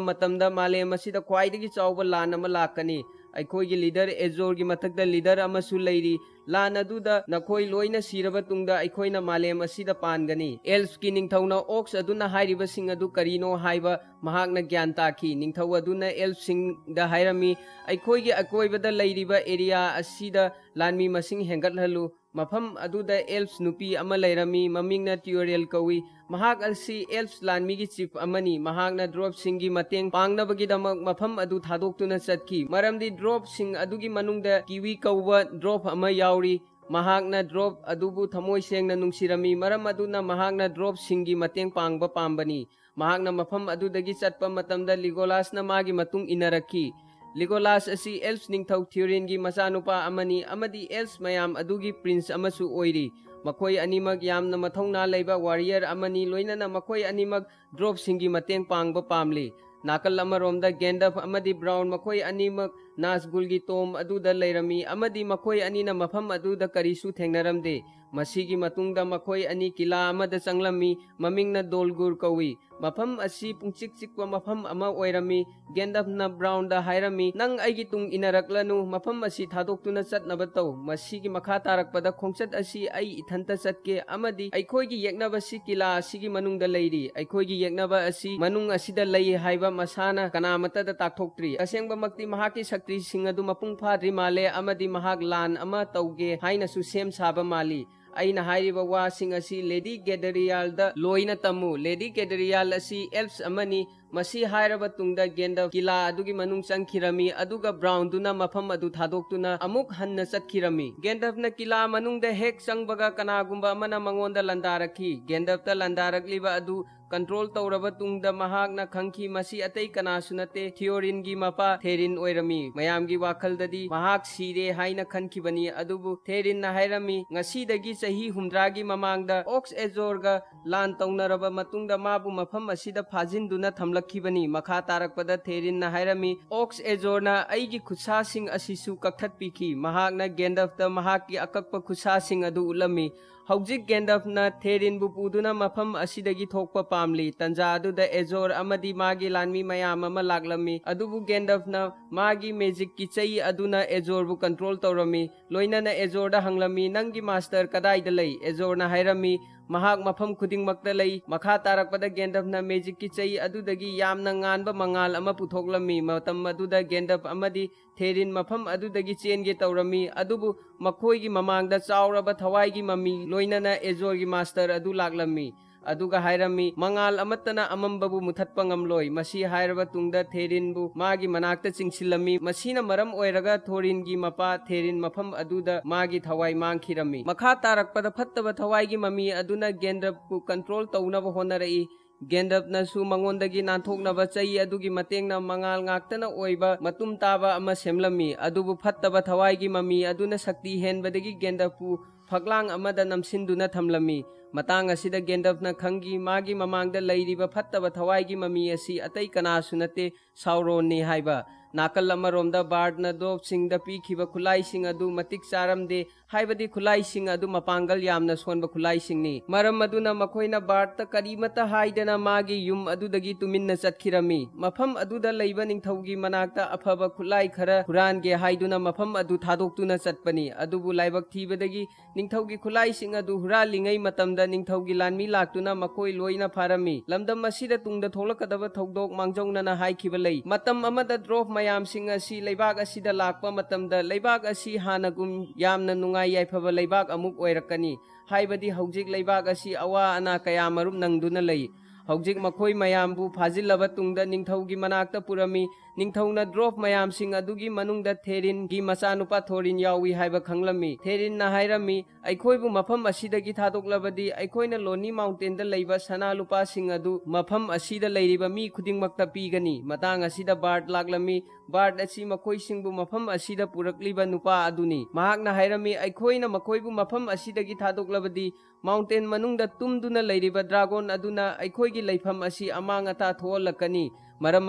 ꯃꯇꯝꯗ ꯃꯥꯂꯦꯝ ꯑꯁꯤꯗ ꯈ꯭ꯋꯥꯏꯗꯒꯤ ꯆꯥꯎꯕ ꯂꯥꯟ ꯑꯃ ꯂꯥꯛꯀꯅꯤ꯫ ꯑꯩꯈꯣꯏꯒꯤ ꯂꯤꯗꯔ ꯑꯦꯖꯣꯔꯒꯤ ꯃꯊꯛꯇ ꯂꯤꯗꯔ ꯑꯃꯁꯨ ꯂꯩꯔꯤ꯫ ꯂꯥꯟ ꯑꯗꯨꯗ ꯅꯈꯣꯏ ꯂꯣꯏꯅ ꯁꯤꯔꯕ ꯇꯨꯡꯗ ꯑꯩꯈꯣꯏꯅ ꯃꯥꯂꯦꯝ ꯑꯁꯤꯗ ꯄꯥꯟꯒꯅꯤ"꯫ ꯑꯦꯜꯐꯀꯤ ꯅꯤꯡꯊꯧꯅ ꯑꯣꯛꯁ ꯑꯗꯨꯅ ꯍꯥꯏꯔꯤꯕꯁꯤꯡ ꯑꯗꯨ ꯀꯔꯤꯅꯣ ꯍꯥꯏꯕ ꯃꯍꯥꯛꯅ ꯒ꯭ꯌꯥꯟ ꯇꯥꯈꯤ꯫ ꯅꯤꯡꯊꯧ ꯑꯗꯨꯅ ꯑꯦꯜꯐꯁꯤꯡꯗ ꯍꯥꯏꯔꯝꯃꯤ, "ꯑꯩꯈꯣꯏꯒꯤ ꯑꯀꯣꯏꯕꯗ ꯂꯩꯔꯤꯕ ꯑꯦꯔꯤꯌꯥ ꯑꯁꯤꯗ ꯂꯥꯟꯃꯤ ꯃꯁꯤꯡ ꯍꯦꯟꯒꯠꯍꯜꯂꯨ"꯫ ꯃꯐꯝ ꯑꯗꯨꯗ ꯑꯦꯜꯐ ꯅꯨꯄꯤ ꯑꯃ ꯂꯩꯔꯝꯃꯤ, ꯃꯃꯤꯡꯅ ꯇ꯭ꯌꯨꯔꯦꯜ ꯀꯧꯏ꯫ ꯃꯍꯥꯛ ꯑꯁꯤ ꯑꯦꯜꯐ ꯂꯥꯟꯃꯤꯒꯤ ꯆꯤꯐ ꯑꯃꯅꯤ꯫ ꯃꯍꯥꯛꯅ ꯗ꯭ꯋꯥꯔꯐꯁꯤꯡꯒꯤ ꯃꯇꯦꯡ ꯄꯥꯡꯅꯕꯒꯤꯗꯃꯛ ꯃꯐꯝ ꯑꯗꯨ ꯊꯥꯗꯣꯛꯇꯨꯅ ꯆꯠꯈꯤ, ꯃꯔꯝꯗꯤ ꯗ꯭ꯋꯥꯔꯐꯁꯤꯡ ꯑꯗꯨꯒꯤ ꯃꯅꯨꯡꯗ ꯀꯤꯋꯤ ꯀꯧꯕ ꯗ꯭ꯋꯥꯔꯐ ꯑꯃ ꯌꯥꯎꯔꯤ꯫ ꯃꯍꯥꯛꯅ ꯗ꯭ꯋꯥꯔꯐ ꯑꯗꯨꯕꯨ ꯊꯃꯣꯏ ꯁꯦꯡꯅ ꯅꯨꯡꯁꯤꯔꯝꯃꯤ, ꯃꯔꯝ ꯑꯗꯨꯅ ꯃꯍꯥꯛꯅ ꯗ꯭ꯋꯥꯔꯐꯁꯤꯡꯒꯤ ꯃꯇꯦꯡ ꯄꯥꯡꯕ ꯄꯥꯝꯕꯅꯤ꯫ ꯃꯍꯥꯛꯅ ꯃꯐꯝ ꯑꯗꯨꯗꯒꯤ ꯆꯠꯄ ꯃꯇꯝꯗ ꯂꯤꯒꯣꯂꯥꯁꯅ ꯃꯥꯒꯤ ꯃꯇꯨꯡ ꯏꯟꯅꯔꯛꯈꯤ꯫ ꯂꯤꯒꯣꯂꯥꯁ ꯑꯁꯤ ꯑꯦꯜꯐ ꯅꯤꯡꯊꯧ ꯊꯤꯎꯔꯤꯟꯒꯤ ꯃꯆꯥꯅꯨꯄꯥ ꯑꯃꯅꯤ ꯑꯃꯗꯤ ꯑꯦꯜꯐ ꯃꯌꯥꯝ ꯑꯗꯨꯒꯤ ꯄ꯭ꯔꯤꯟꯁ ꯑꯃꯁꯨ ꯑꯣꯏꯔꯤ꯫ ꯃꯈꯣꯏ ꯑꯅꯤꯃꯛ ꯌꯥꯝꯅ ꯃꯊꯧꯅꯥ ꯂꯩꯕ ꯋꯥꯔꯤꯌꯔ ꯑꯃꯅꯤ, ꯂꯣꯏꯅꯅ ꯃꯈꯣꯏ ꯑꯅꯤꯃꯛ ꯗ꯭ꯋꯥꯔꯐꯁꯤꯡꯒꯤ ꯃꯇꯦꯡ ꯄꯥꯡꯕ ꯄꯥꯝꯂꯤ꯫ ꯅꯥꯀꯜ ꯑꯃꯔꯣꯝꯗ ꯒꯦꯟꯗꯐ ꯑꯃꯗꯤ ꯕ꯭ꯔꯥꯎꯟ ꯃꯈꯣꯏ ꯑꯅꯤꯃꯛ ꯅꯥꯖꯒꯨꯜꯒꯤ ꯇꯣꯝ ꯑꯗꯨꯗ ꯂꯩꯔꯝꯃꯤ ꯑꯃꯗꯤ ꯃꯈꯣꯏ ꯑꯅꯤꯅ ꯃꯐꯝ ꯑꯗꯨꯗ ꯀꯔꯤꯁꯨ ꯊꯦꯡꯅꯔꯝꯗꯦ꯫ ꯃꯁꯤꯒꯤ ꯃꯇꯨꯡꯗ ꯃꯈꯣꯏ ꯑꯅꯤ ꯀꯤꯂꯥ ꯑꯃꯗ ꯆꯪꯂꯝꯃꯤ, ꯃꯃꯤꯡꯅ ꯗꯣꯜꯒꯨꯔ ꯀꯧꯏ꯫ ꯃꯐꯝ ꯑꯁꯤ ꯄꯨꯡꯆꯤꯛ ꯆꯤꯛꯄ ꯃꯐꯝ ꯑꯃ ꯑꯣꯏꯔꯝꯃꯤ꯫ ꯒꯦꯟꯗꯐꯅ ꯕ꯭ꯔꯥꯎꯟꯗ ꯍꯥꯏꯔꯝꯃꯤ, "ꯅꯪ ꯑꯩꯒꯤ ꯇꯨꯡ ꯏꯟꯅꯔꯛꯂꯅꯨ, ꯃꯐꯝ ꯑꯁꯤ ꯊꯥꯗꯣꯛꯇꯨꯅ ꯆꯠꯅꯕ ꯇꯧ꯫ ꯃꯁꯤꯒꯤ ꯃꯈꯥ ꯇꯥꯔꯛꯄꯗ ꯈꯣꯡꯆꯠ ꯑꯁꯤ ꯑꯩ ꯏꯊꯟꯇ ꯆꯠꯀꯦ ꯑꯃꯗꯤ ꯑꯩꯈꯣꯏꯒꯤ ꯌꯦꯛꯅꯕꯁꯤ ꯀꯤꯂꯥ ꯑꯁꯤꯒꯤ ꯃꯅꯨꯡꯗ ꯂꯩꯔꯤ꯫ ꯑꯩꯈꯣꯏꯒꯤ ꯌꯦꯛꯅꯕ ꯑꯁꯤ ꯃꯅꯨꯡ ꯑꯁꯤꯗ ꯂꯩ ꯍꯥꯏꯕ ꯃꯁꯥꯅ ꯀꯅꯥꯃꯠꯇꯗ ꯇꯥꯛꯊꯣꯛꯇ꯭ꯔꯤ꯫ ꯑꯁꯦꯡꯕꯃꯛꯇꯤ ꯃꯍꯥꯛꯀꯤ ꯁꯛꯇꯤꯁꯤꯡ ꯑꯗꯨ ꯃꯄꯨꯡ ꯐꯥꯗ꯭ꯔꯤ ꯃꯥꯜꯂꯦ ꯑꯃꯗꯤ ꯃꯍꯥꯛ ꯂꯥꯟ ꯑꯃ ꯇꯧꯒꯦ ꯍꯥꯏꯅꯁꯨ ꯁꯦꯝ ꯁꯥꯕ ꯃꯥꯜꯂꯤ"꯫ ꯑꯩꯅ ꯍꯥꯏꯔꯤꯕ ꯋꯥꯁꯤꯡ ꯑꯁꯤ ꯂꯦꯗꯤ ꯒꯦꯗꯔꯤꯌꯥꯜꯗ ꯂꯣꯏꯅ ꯇꯝꯃꯨ꯫ ꯂꯦꯗꯤ ꯒꯦꯗꯔꯤꯌꯥꯜ ꯑꯁꯤ ꯑꯦꯜꯐ ꯑꯃꯅꯤ꯫ ꯃꯁꯤ ꯍꯥꯏꯔꯕ ꯇꯨꯡꯗ ꯒꯦꯟꯗꯐ ꯀꯤꯂꯥ ꯑꯗꯨꯒꯤ ꯃꯅꯨꯡ ꯆꯪꯈꯤꯔꯝꯃꯤ, ꯑꯗꯨꯒ ꯕ꯭ꯔꯥꯎꯟꯗꯨꯅ ꯃꯐꯝ ꯑꯗꯨ ꯊꯥꯗꯣꯛꯇꯨꯅ ꯑꯃꯨꯛ ꯍꯟꯅ ꯆꯠꯈꯤꯔꯝꯃꯤ꯫ ꯒꯦꯟꯗꯐꯅ ꯀꯤꯂꯥ ꯃꯅꯨꯡꯗ ꯍꯦꯛ ꯆꯪꯕꯒ ꯀꯅꯥꯒꯨꯝꯕ ꯑꯃꯅ ꯃꯉꯣꯟꯗ ꯂꯥꯟꯗꯥꯔꯛꯈꯤ꯫ ꯒꯦꯟꯗꯐꯇ ꯂꯥꯟꯗꯥꯔꯛꯂꯤꯕ ꯑꯗꯨ ꯀꯟꯇ꯭ꯔꯣꯜ ꯇꯧꯔꯕ ꯇꯨꯡꯗ ꯃꯍꯥꯛꯅ ꯈꯪꯈꯤ, ꯃꯁꯤ ꯑꯇꯩ ꯀꯅꯥꯁꯨ ꯅꯠꯇꯦ, ꯊꯤꯑꯣꯔꯤꯟꯒꯤ ꯃꯄꯥ ꯊꯦꯔꯤꯟ ꯑꯣꯏꯔꯝꯃꯤ꯫ ꯃꯌꯥꯝꯒꯤ ꯋꯥꯈꯜꯗꯗꯤ ꯃꯍꯥꯛ ꯁꯤꯔꯦ ꯍꯥꯏꯅ ꯈꯟꯈꯤꯕꯅꯤ, ꯑꯗꯨꯕꯨ ꯊꯦꯔꯤꯟꯅ ꯍꯥꯏꯔꯝꯃꯤ, ꯉꯁꯤꯗꯒꯤ ꯆꯍꯤ ꯍꯨꯝꯗ꯭ꯔꯥꯒꯤ ꯃꯃꯥꯡꯗ ꯑꯣꯛꯁ ꯑꯦꯖꯣꯔꯒ ꯂꯥꯟ ꯇꯧꯅꯔꯕ ꯃꯇꯨꯡꯗ ꯃꯥꯕꯨ ꯃꯐꯝ ꯑꯁꯤꯗ ꯐꯥꯖꯤꯟꯗꯨꯅ ꯊꯝꯂꯛꯈꯤꯕꯅꯤ꯫ ꯃꯈꯥ ꯇꯥꯔꯛꯄꯗ ꯊꯦꯔꯤꯟꯅ ꯍꯥꯏꯔꯝꯃꯤ, ꯑꯣꯛꯁ ꯑꯦꯖꯣꯔꯅ ꯑꯩꯒꯤ ꯈꯨꯠꯁꯥꯁꯤꯡ ꯑꯁꯤꯁꯨ ꯀꯛꯊꯠꯄꯤꯈꯤ꯫ ꯃꯍꯥꯛꯅ ꯒꯦꯟꯗꯐꯇ ꯃꯍꯥꯛꯀꯤ ꯑꯀꯛꯄ ꯈꯨꯠꯁꯥꯁꯤꯡ ꯑꯗꯨ ꯎꯠꯂꯝꯃꯤ꯫ ꯍꯧꯖꯤꯛ ꯒꯦꯟꯗꯐꯅ ꯊꯦꯔꯤꯟꯕꯨ ꯄꯨꯗꯨꯅ ꯃꯐꯝ ꯑꯁꯤꯗꯒꯤ ꯊꯣꯛꯄ ꯄꯥꯝꯂꯤ꯫ ꯇꯟꯖꯥ ꯑꯗꯨꯗ ꯑꯦꯖꯣꯔ ꯑꯃꯗꯤ ꯃꯥꯒꯤ ꯂꯥꯟꯃꯤ ꯃꯌꯥꯝ ꯑꯃ ꯂꯥꯛꯂꯝꯃꯤ, ꯑꯗꯨꯕꯨ ꯒꯦꯟꯗꯐꯅ ꯃꯥꯒꯤ ꯃꯦꯖꯤꯛꯀꯤ ꯆꯩ ꯑꯗꯨꯅ ꯑꯦꯖꯣꯔꯕꯨ ꯀꯟꯇ꯭ꯔꯣꯜ ꯇꯧꯔꯝꯃꯤ꯫ ꯂꯣꯏꯅꯅ ꯑꯦꯖꯣꯔꯗ ꯍꯪꯂꯝꯃꯤ, "ꯅꯪꯒꯤ ꯃꯥꯁꯇꯔ ꯀꯗꯥꯏꯗ ꯂꯩ?" ꯑꯦꯖꯣꯔꯅ ꯍꯥꯏꯔꯝꯃꯤ, "ꯃꯍꯥꯛ ꯃꯐꯝ ꯈꯨꯗꯤꯡꯃꯛꯇ ꯂꯩ꯫" ꯃꯈꯥ ꯇꯥꯔꯛꯄꯗ ꯒꯦꯟꯗꯐꯅ ꯃꯦꯖꯤꯛꯀꯤ ꯆꯩ ꯑꯗꯨꯗꯒꯤ ꯌꯥꯝꯅ ꯉꯥꯟꯕ ꯃꯉꯥꯜ ꯑꯃ ꯄꯨꯊꯣꯛꯂꯝꯃꯤ꯫ ꯃꯇꯝ ꯑꯗꯨꯗ ꯒꯦꯟꯗꯐ ꯑꯃꯗꯤ ꯊꯦꯔꯤꯟ ꯃꯐꯝ ꯑꯗꯨꯗꯒꯤ ꯆꯦꯟꯒꯦ ꯇꯧꯔꯝꯃꯤ, ꯑꯗꯨꯕꯨ ꯃꯈꯣꯏꯒꯤ ꯃꯃꯥꯡꯗ ꯆꯥꯎꯔꯕ ꯊꯋꯥꯏꯒꯤ ꯃꯃꯤ ꯂꯣꯏꯅꯅ ꯑꯦꯖꯣꯔꯒꯤ ꯃꯥꯁꯇꯔ ꯑꯗꯨ ꯂꯥꯛꯂꯝꯃꯤ꯫ ꯑꯗꯨꯒ ꯍꯥꯏꯔꯝꯃꯤ, "ꯃꯉꯥꯜ ꯑꯃꯠꯇꯅ ꯑꯃꯝꯕꯕꯨ ꯃꯨꯊꯠꯄ ꯉꯝꯂꯣꯏ꯫" ꯃꯁꯤ ꯍꯥꯏꯔꯕ ꯇꯨꯡꯗ ꯊꯦꯔꯤꯟꯕꯨ ꯃꯥꯒꯤ ꯃꯅꯥꯛꯇ ꯆꯤꯡꯁꯤꯜꯂꯝꯃꯤ꯫ ꯃꯁꯤꯅ ꯃꯔꯝ ꯑꯣꯏꯔꯒ ꯊꯣꯔꯤꯟꯒꯤ ꯃꯄꯥ ꯊꯦꯔꯤꯟ ꯃꯐꯝ ꯑꯗꯨꯗ ꯃꯥꯒꯤ ꯊꯋꯥꯏ ꯃꯥꯡꯈꯤꯔꯝꯃꯤ꯫ ꯃꯈꯥ ꯇꯥꯔꯛꯄꯗ ꯐꯠꯇꯕ ꯊꯋꯥꯏꯒꯤ ꯃꯃꯤ ꯑꯗꯨꯅ ꯒꯦꯟꯗ꯭ꯔꯞꯄꯨ ꯀꯟꯇ꯭ꯔꯣꯜ ꯇꯧꯅꯕ ꯍꯣꯠꯅꯔꯛꯏ꯫ ꯒꯦꯟꯗ꯭ꯔꯞꯅꯁꯨ ꯃꯉꯣꯟꯗꯒꯤ ꯅꯥꯟꯊꯣꯛꯅꯕ ꯆꯩ ꯑꯗꯨꯒꯤ ꯃꯇꯦꯡꯅ ꯃꯉꯥꯜ ꯉꯥꯛꯇꯅ ꯑꯣꯏꯕ ꯃꯇꯨꯝ ꯇꯥꯕ ꯑꯃ ꯁꯦꯝꯂꯝꯃꯤ꯫ ꯑꯗꯨꯕꯨ ꯐꯠꯇꯕ ꯊꯋꯥꯏꯒꯤ ꯃꯃꯤ ꯑꯗꯨꯅ ꯁꯛꯇꯤ ꯍꯦꯟꯕꯗꯒꯤ ꯒꯦꯟꯗ꯭ꯔꯞꯄꯨ ꯐꯛꯂꯥꯡ ꯑꯃꯗ ꯅꯝꯁꯤꯟꯗꯨꯅ ꯊꯝꯂꯝꯃꯤ꯫ ꯃꯇꯥꯡ ꯑꯁꯤꯗ ꯒꯦꯟꯗ꯭ꯔꯞꯅ ꯈꯪꯈꯤ, ꯃꯥꯒꯤ ꯃꯃꯥꯡꯗ ꯂꯩꯔꯤꯕ ꯐꯠꯇꯕ ꯊꯋꯥꯏꯒꯤ ꯃꯃꯤ ꯑꯁꯤ ꯑꯇꯩ ꯀꯅꯥꯁꯨ ꯅꯠꯇꯦ, ꯁꯥꯎꯔꯣꯟꯅꯤ ꯍꯥꯏꯕ꯫ ꯅꯥꯀꯜ ꯑꯃꯔꯣꯝꯗ ꯕꯥꯔꯗꯅ ꯗ꯭ꯋꯥꯔꯐꯁꯤꯡꯗ ꯄꯤꯈꯤꯕ ꯈꯨꯠꯂꯥꯏꯁꯤꯡ ꯑꯗꯨ ꯃꯇꯤꯛ ꯆꯥꯔꯝꯗꯦ, ꯍꯥꯏꯕꯗꯤ ꯈꯨꯠꯂꯥꯏꯁꯤꯡ ꯑꯗꯨ ꯃꯄꯥꯡꯒꯜ ꯌꯥꯝꯅ ꯁꯣꯟꯕ ꯈꯨꯠꯂꯥꯏꯁꯤꯡꯅꯤ꯫ ꯃꯔꯝ ꯑꯗꯨꯅ ꯃꯈꯣꯏꯅ ꯕꯥꯔꯗꯇ ꯀꯔꯤꯃꯠꯇ ꯍꯥꯏꯗꯅ ꯃꯥꯒꯤ ꯌꯨꯝ ꯑꯗꯨꯗꯒꯤ ꯇꯨꯃꯤꯟꯅ ꯆꯠꯈꯤꯔꯝꯃꯤ꯫ ꯃꯐꯝ ꯑꯗꯨꯗ ꯂꯩꯕ ꯅꯤꯡꯊꯧꯒꯤ ꯃꯅꯥꯛꯇ ꯑꯐꯕ ꯈꯨꯠꯂꯥꯏ ꯈꯔ ꯍꯨꯔꯥꯟꯒꯦ ꯍꯥꯏꯗꯨꯅ ꯃꯐꯝ ꯑꯗꯨ ꯊꯥꯗꯣꯛꯇꯨꯅ ꯆꯠꯄꯅꯤ꯫ ꯑꯗꯨꯕꯨ ꯂꯥꯏꯕꯛ ꯊꯤꯕꯗꯒꯤ ꯅꯤꯡꯊꯧꯒꯤ ꯈꯨꯠꯂꯥꯏꯁꯤꯡ ꯑꯗꯨ ꯍꯨꯔꯥꯜꯂꯤꯉꯩ ꯃꯇꯝꯗ ꯅꯤꯡꯊꯧꯒꯤ ꯂꯥꯟꯃꯤ ꯂꯥꯛꯇꯨꯅ ꯃꯈꯣꯏ ꯂꯣꯏꯅ ꯐꯥꯔꯝꯃꯤ꯫ ꯂꯝꯗꯝ ꯑꯁꯤꯗ ꯇꯨꯡꯗ ꯊꯣꯛꯂꯛꯀꯗꯕ ꯊꯧꯗꯣꯛ ꯃꯥꯡꯖꯧꯅꯅ ꯍꯥꯏꯈꯤꯕ ꯂꯩ꯫ ꯃꯇꯝ ꯑꯃꯗ ꯗ꯭ꯋꯥꯔꯐ ꯃꯌꯥꯝꯁꯤꯡ ꯑꯁꯤ ꯂꯩꯕꯥꯛ ꯑꯁꯤꯗ ꯂꯥꯛꯄ ꯃꯇꯝꯗ ꯂꯩꯕꯥꯛ ꯑꯁꯤ ꯍꯥꯟꯅꯒꯨꯝ ꯌꯥꯝꯅ ꯅꯨꯡꯉꯥꯏ ꯌꯥꯏꯐꯕ ꯂꯩꯕꯥꯛ ꯑꯃꯨꯛ ꯑꯣꯏꯔꯛꯀꯅꯤ, ꯍꯥꯏꯕꯗꯤ ꯍꯧꯖꯤꯛ ꯂꯩꯕꯥꯛ ꯑꯁꯤ ꯑꯋꯥ ꯑꯅꯥ ꯀꯌꯥ ꯃꯔꯨꯝ ꯅꯪꯗꯨꯅ ꯂꯩ꯫ ꯍꯧꯖꯤꯛ ꯃꯈꯣꯏ ꯃꯌꯥꯝꯕꯨ ꯐꯥꯖꯤꯜꯂꯕ ꯇꯨꯡꯗ ꯅꯤꯡꯊꯧꯒꯤ ꯃꯅꯥꯛꯇ ꯄꯨꯔꯝꯃꯤ꯫ ꯅꯤꯡꯊꯧꯅ dwarf ꯃꯌꯥꯝꯁꯤꯡ ꯑꯗꯨꯒꯤ ꯃꯅꯨꯡꯗ Theronꯒꯤ ꯃꯆꯥꯅꯨꯄꯥ Thorin ꯌꯥꯎꯏ ꯍꯥꯏꯕ ꯈꯪꯂꯝꯃꯤ꯫ Theronꯅ ꯍꯥꯏꯔꯝꯃꯤ, "ꯑꯩꯈꯣꯏꯕꯨ ꯃꯐꯝ ꯑꯁꯤꯗꯒꯤ ꯊꯥꯗꯣꯛꯂꯕꯗꯤ ꯑꯩꯈꯣꯏꯅ Lonely Mountainꯗ ꯂꯩꯕ ꯁꯅꯥ ꯂꯨꯄꯥꯁꯤꯡ ꯑꯗꯨ ꯃꯐꯝ ꯑꯁꯤꯗ ꯂꯩꯔꯤꯕ ꯃꯤ ꯈꯨꯗꯤꯡꯃꯛꯇ ꯄꯤꯒꯅꯤ꯫" ꯃꯇꯥꯡ ꯑꯁꯤꯗ Bard ꯂꯥꯛꯂꯝꯃꯤ꯫ Bard ꯑꯁꯤ ꯃꯈꯣꯏꯁꯤꯡꯕꯨ ꯃꯐꯝ ꯑꯁꯤꯗ ꯄꯨꯔꯛꯂꯤꯕ ꯅꯨꯄꯥ ꯑꯗꯨꯅꯤ꯫ ꯃꯍꯥꯛꯅ ꯍꯥꯏꯔꯝꯃꯤ, "ꯑꯩꯈꯣꯏꯅ ꯃꯈꯣꯏꯕꯨ ꯃꯐꯝ ꯑꯁꯤꯗꯒꯤ ꯊꯥꯗꯣꯛꯂꯕꯗꯤ mountain ꯃꯅꯨꯡꯗ ꯇꯨꯝꯗꯨꯅ ꯂꯩꯔꯤꯕ dragon ꯑꯗꯨꯅ ꯑꯩꯈꯣꯏꯒꯤ ꯂꯩꯐꯝ ꯑꯁꯤ ꯑꯃꯥꯡ ꯑꯇꯥ ꯊꯣꯛꯍꯜꯂꯛꯀꯅꯤ꯫ ꯃꯔꯝ